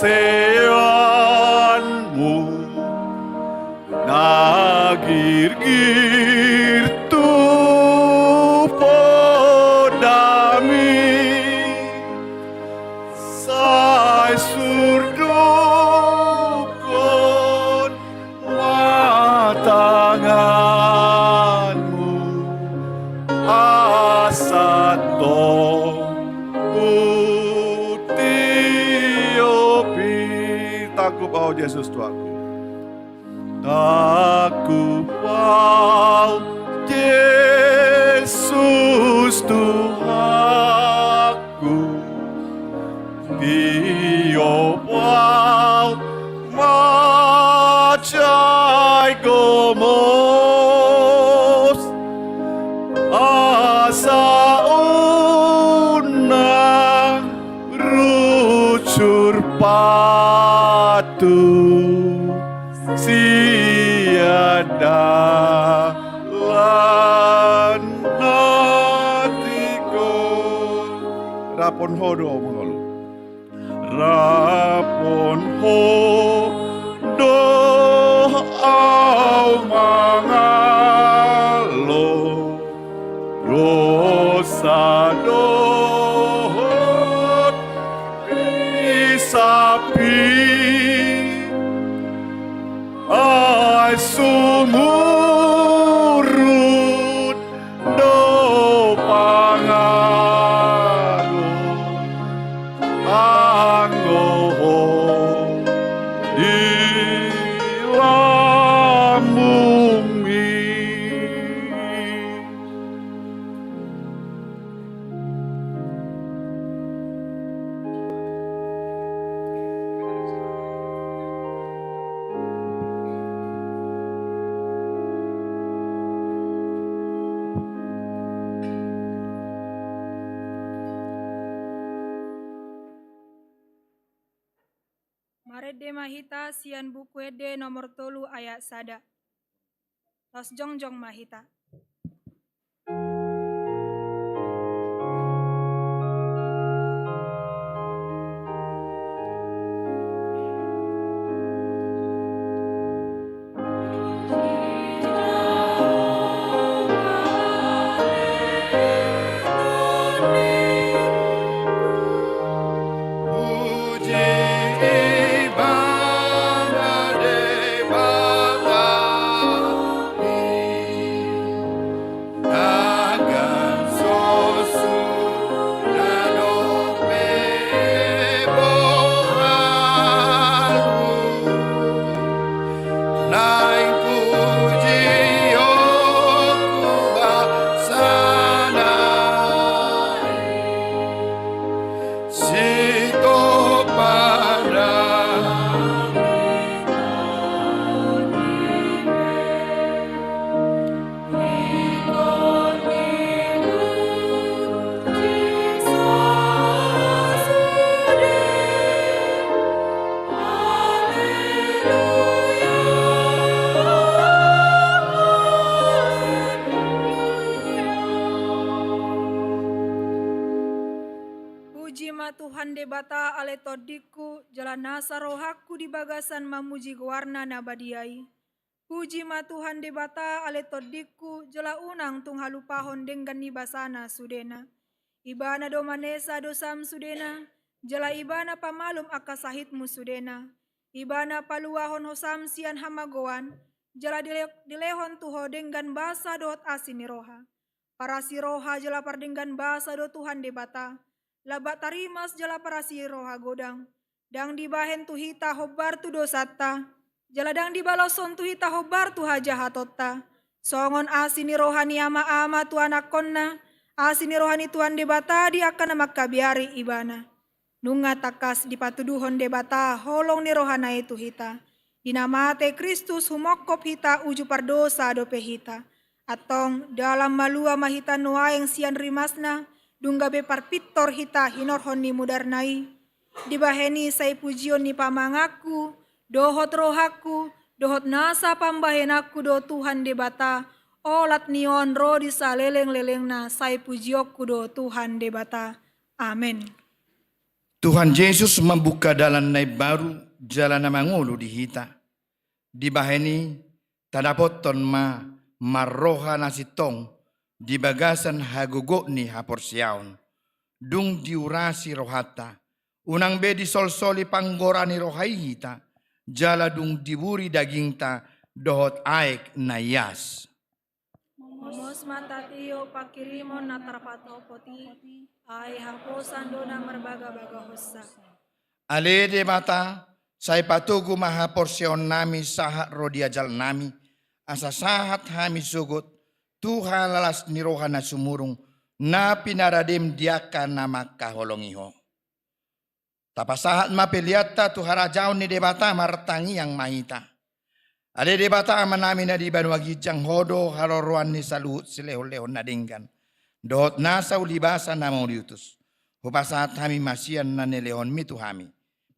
na girgir tu Tangkup Au, Jesus Tuhanku, tiop Au mansai gomos, asa unang runsur patuh sian dalan na tingkos. Raphon Ho do, mangolu. Raphon Ho do au mangalo, dosa dohot pisapit, ai sumurut do pangago, anggo Ho di lambungmi. Marende ma hita sian Buku Ende nomor tolu ayat sada. Laos jongjong ma hita. Puji ma Tuhan Debata ale tondingku, jala nasa rohangku di bagasan mamuji goarna na badia i. Puji ma Tuhan Debata ale tondingku, jala unang tung halupahon denggan ni basana sudena. Ibana do manesa dosam sudena, jala Ibana pamalum angka sahitmu sudena. Ibana paluahon hosam sian hamagoan, jala dile-, dilehon tu ho denggan basa dohot asi ni roha. Parasi roha jala pardenggan basa do Tuhan Debata, lambat tarimas jala parasi roha godang. Ndang dibahen tu hita hombar tu dosanta, jala ndang dibaloshon tu hita hombar tu hajahatonta. Songon asi ni roha ni ama-ama tu anakkonna, asi ni roha ni Tuhan Debata di angka na mangkabiari Ibana. Nunga tangkas dipatuduhon Debata holong ni rohana i tu hita, di na mate Kristus humongkop hita uju pardosa dope hita. Antong dalan malua ma hita nuaeng sian rimasna, dung gabe parpintor hita hinorhon ni mudarna i. Dibahen i sai pujion ni pamanganku, dohot rohangku, dohot nasa pambahenanku do Tuhan Debata, olat ni on ro di saleleng-lelengna sai pujionku do Tuhan Debata. Amen. Tuhan Jesus mambuka dalan na imbaru, jala na mangolu di hita. Dibahen i, tadapothon ma marroha na sintong di bagasan hagogoon ni haporseaon. Dung diurasi rohanta, unang be disolsoli panggora ni roha i hita, jala dung diburi dagingta dohot aek na ias. Momos ma tatio pangkirimon na tarpatopot i, ai haposan do na marbagabagahonsa. Ale Debata, Sai patogu ma haporseaonnami sahat ro di ajalnami, asa sahat hami sogot tu halalas ni roha na sumurung, na pinaradem di angka na mangkaholongi Ho. Tapasahat ma peleanta tu harajaon ni Debata, martangiang ma hita. Ale Debata Amanami na di banua ginjang, Ho do haroroan ni saluhut silehonlehon na denggan dohot nasa ulibasa na mauliutus. Hupasahat hami ma sian na nilehonMi tu hami,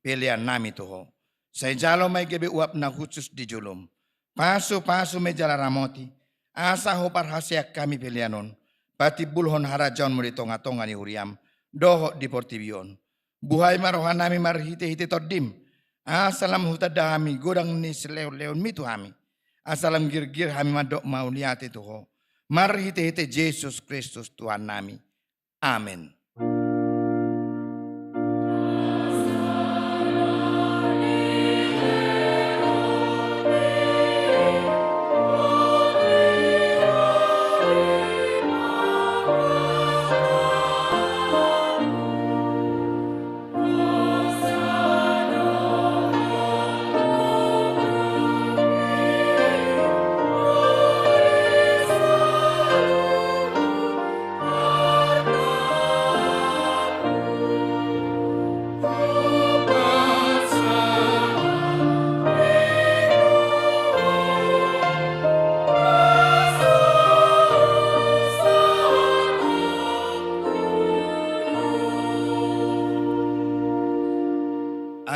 peleannami tu Ho. Sai jalo ma i gabe uap na hushus di jolom. Pasupasu ma i jala ramoti, asa huparhaseang hami pelean on patimbulhon harajaonMu di tongatonga ni huriaM dohot di portibi on. Buhai ma rohanami marhitehite TondiM, asa lam hutanda hami godang ni silehonlehonMi tu hami, asa lam girgir hami mandok mauliate tu Ho, marhitehite Jesus Kristus Tuhannami. Amen.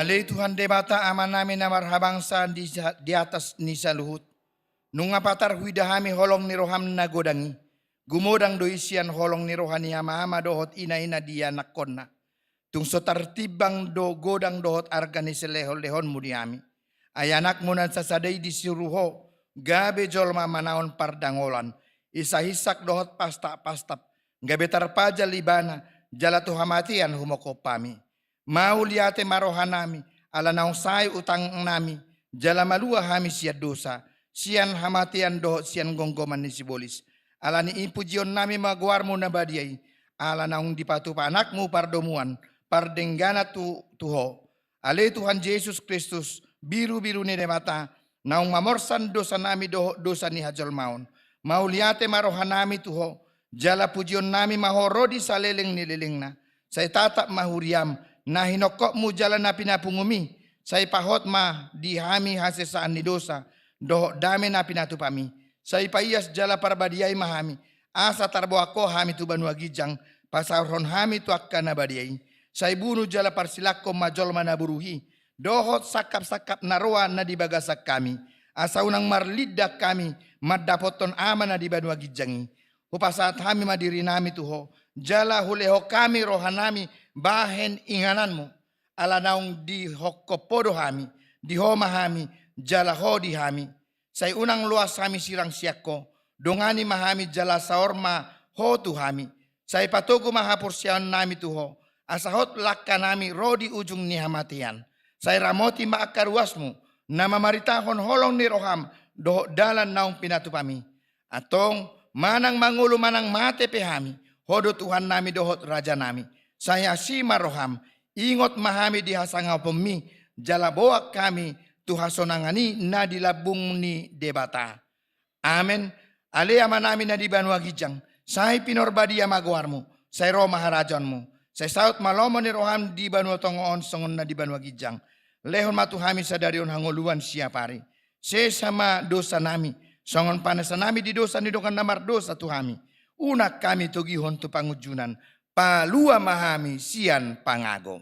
Ale Tuhan Debata Amanami na marhabangsa di sa-, di atas ni saluhut, nunga patar huida hami holong ni rohaM na godang i. Gumodang do i sian holong ni roha ni amaama dohot inaina di anakkonna. Tung so tartimbang do godang dohot arga ni silehonlehonMu di hami. Ai AnakMu na sasada i disuru Ho gabe jolma manaon pardangolan, isahissak dohot pastapastap, gabe tarpajal Ibana, jala tu hamatean humongkop hami. Mauliate ma rohanami, ala naung sae utangnami, jala malua hami sian dosa, sian hamatean dohot sian gomgoman ni sibolis. Ala ni i pujionnami ma goarMu na badia i, ala naung dipatupa AnakMu pardomuan, pardengganan tu, tu Ho. Ale Tuhan Jesus Kristus, birubiru ni Debata, naung mamorsan dosanami dohot dosa ni hajolmaon. Mauliate ma rohanami tu Ho, jala pujionnami ma Ho ro di saleleng ni lelengna. Sai tatap ma huriaM, na hinongkopMu jala na pinapunguMi. Sai pahot ma di hami hasesaan ni dosa, dohot dame na pinatupami. Sai paias jala parbadiai ma hami, asa tarboan Ho hami tu banua ginjang, pasaorhon hami tu angka na badia i. Sai bunu jala parsilangkon ma jolma na buruk i, dohot sangkapsangkap na roa na di bagasan hami, asa unang marlindang hami mandapothon Ama na di banua ginjang i. Hupasahat hami ma dirinami tu Ho, jala hulehon hami rohanami bahen ingananMu, ala naung dihongkop Ho do hami, di Ho ma hami, jala Ho di hami. Sai unang loas hami sirang sian Ho, dongani ma hami jala saor ma Ho tu hami. Sai patogu ma haporseaonnami tu Ho, asa hot langkanami ro di ujung ni hamatean. Sai ramoti ma angka ruasMu, na mamaritahon holong ni rohaM, dohot dalan naung pinatupami. Antong, manang mangolu manang mate pe hami, Ho do Tuhannami dohot Rajanami. Sai asi ma rohaM, ingot ma hami di hasangaponMi, jala boan hami tu hasonangan i na di lambung ni Debata. Amen. Ale Amanami na di banua ginjang, sai pinarbadia ma goarMu, sai ro ma harajaonMu, sai saut ma lomo ni rohaM di banua tonga on songon na di banua ginjang. Lehon ma tu hami sadari on hangoluan siapari. Sesa ma dosanami, songon panesanami di dosa ni dongan na mardosa tu hami. Unang hami togihon tu pangunjunan, palua ma hami sian pangago.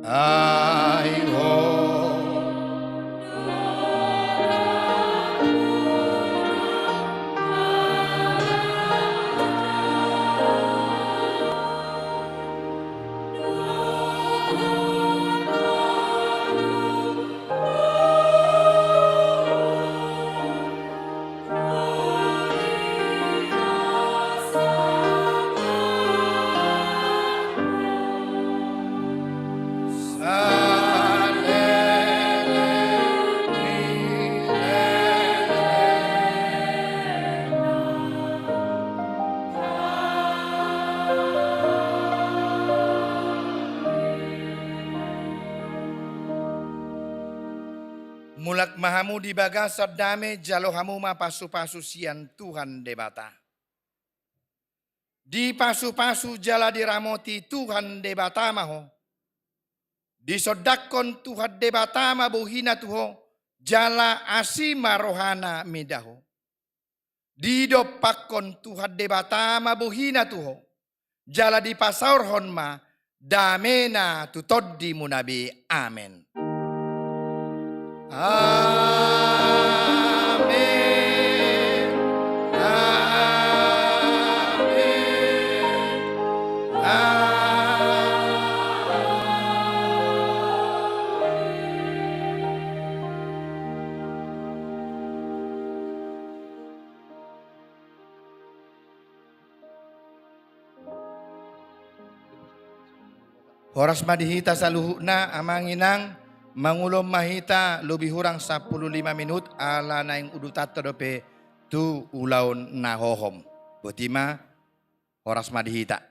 Ai ho. Mulak ma hamu di bagasan dame, jalo hamu ma pasupasu sian Tuhan Debata. Dipasupasu jala diramoti Tuhan Debata ma ho. Disondangkon Tuhan Debata ma bohina tu ho, jala asi ma rohana mida ho. Didompakkon Tuhan Debata ma bohina tu ho, jala dipasaorhon ma damena tu tondimuna be. Amen. Amen. Amen. Amen. Horas ma di hita saluhutna, amang inang. Mangulon ma hita lobi hurang sampulu lima minut, ala naeng udutanhon dope tu ulaon na hohom. Boti ma, horas ma di hita.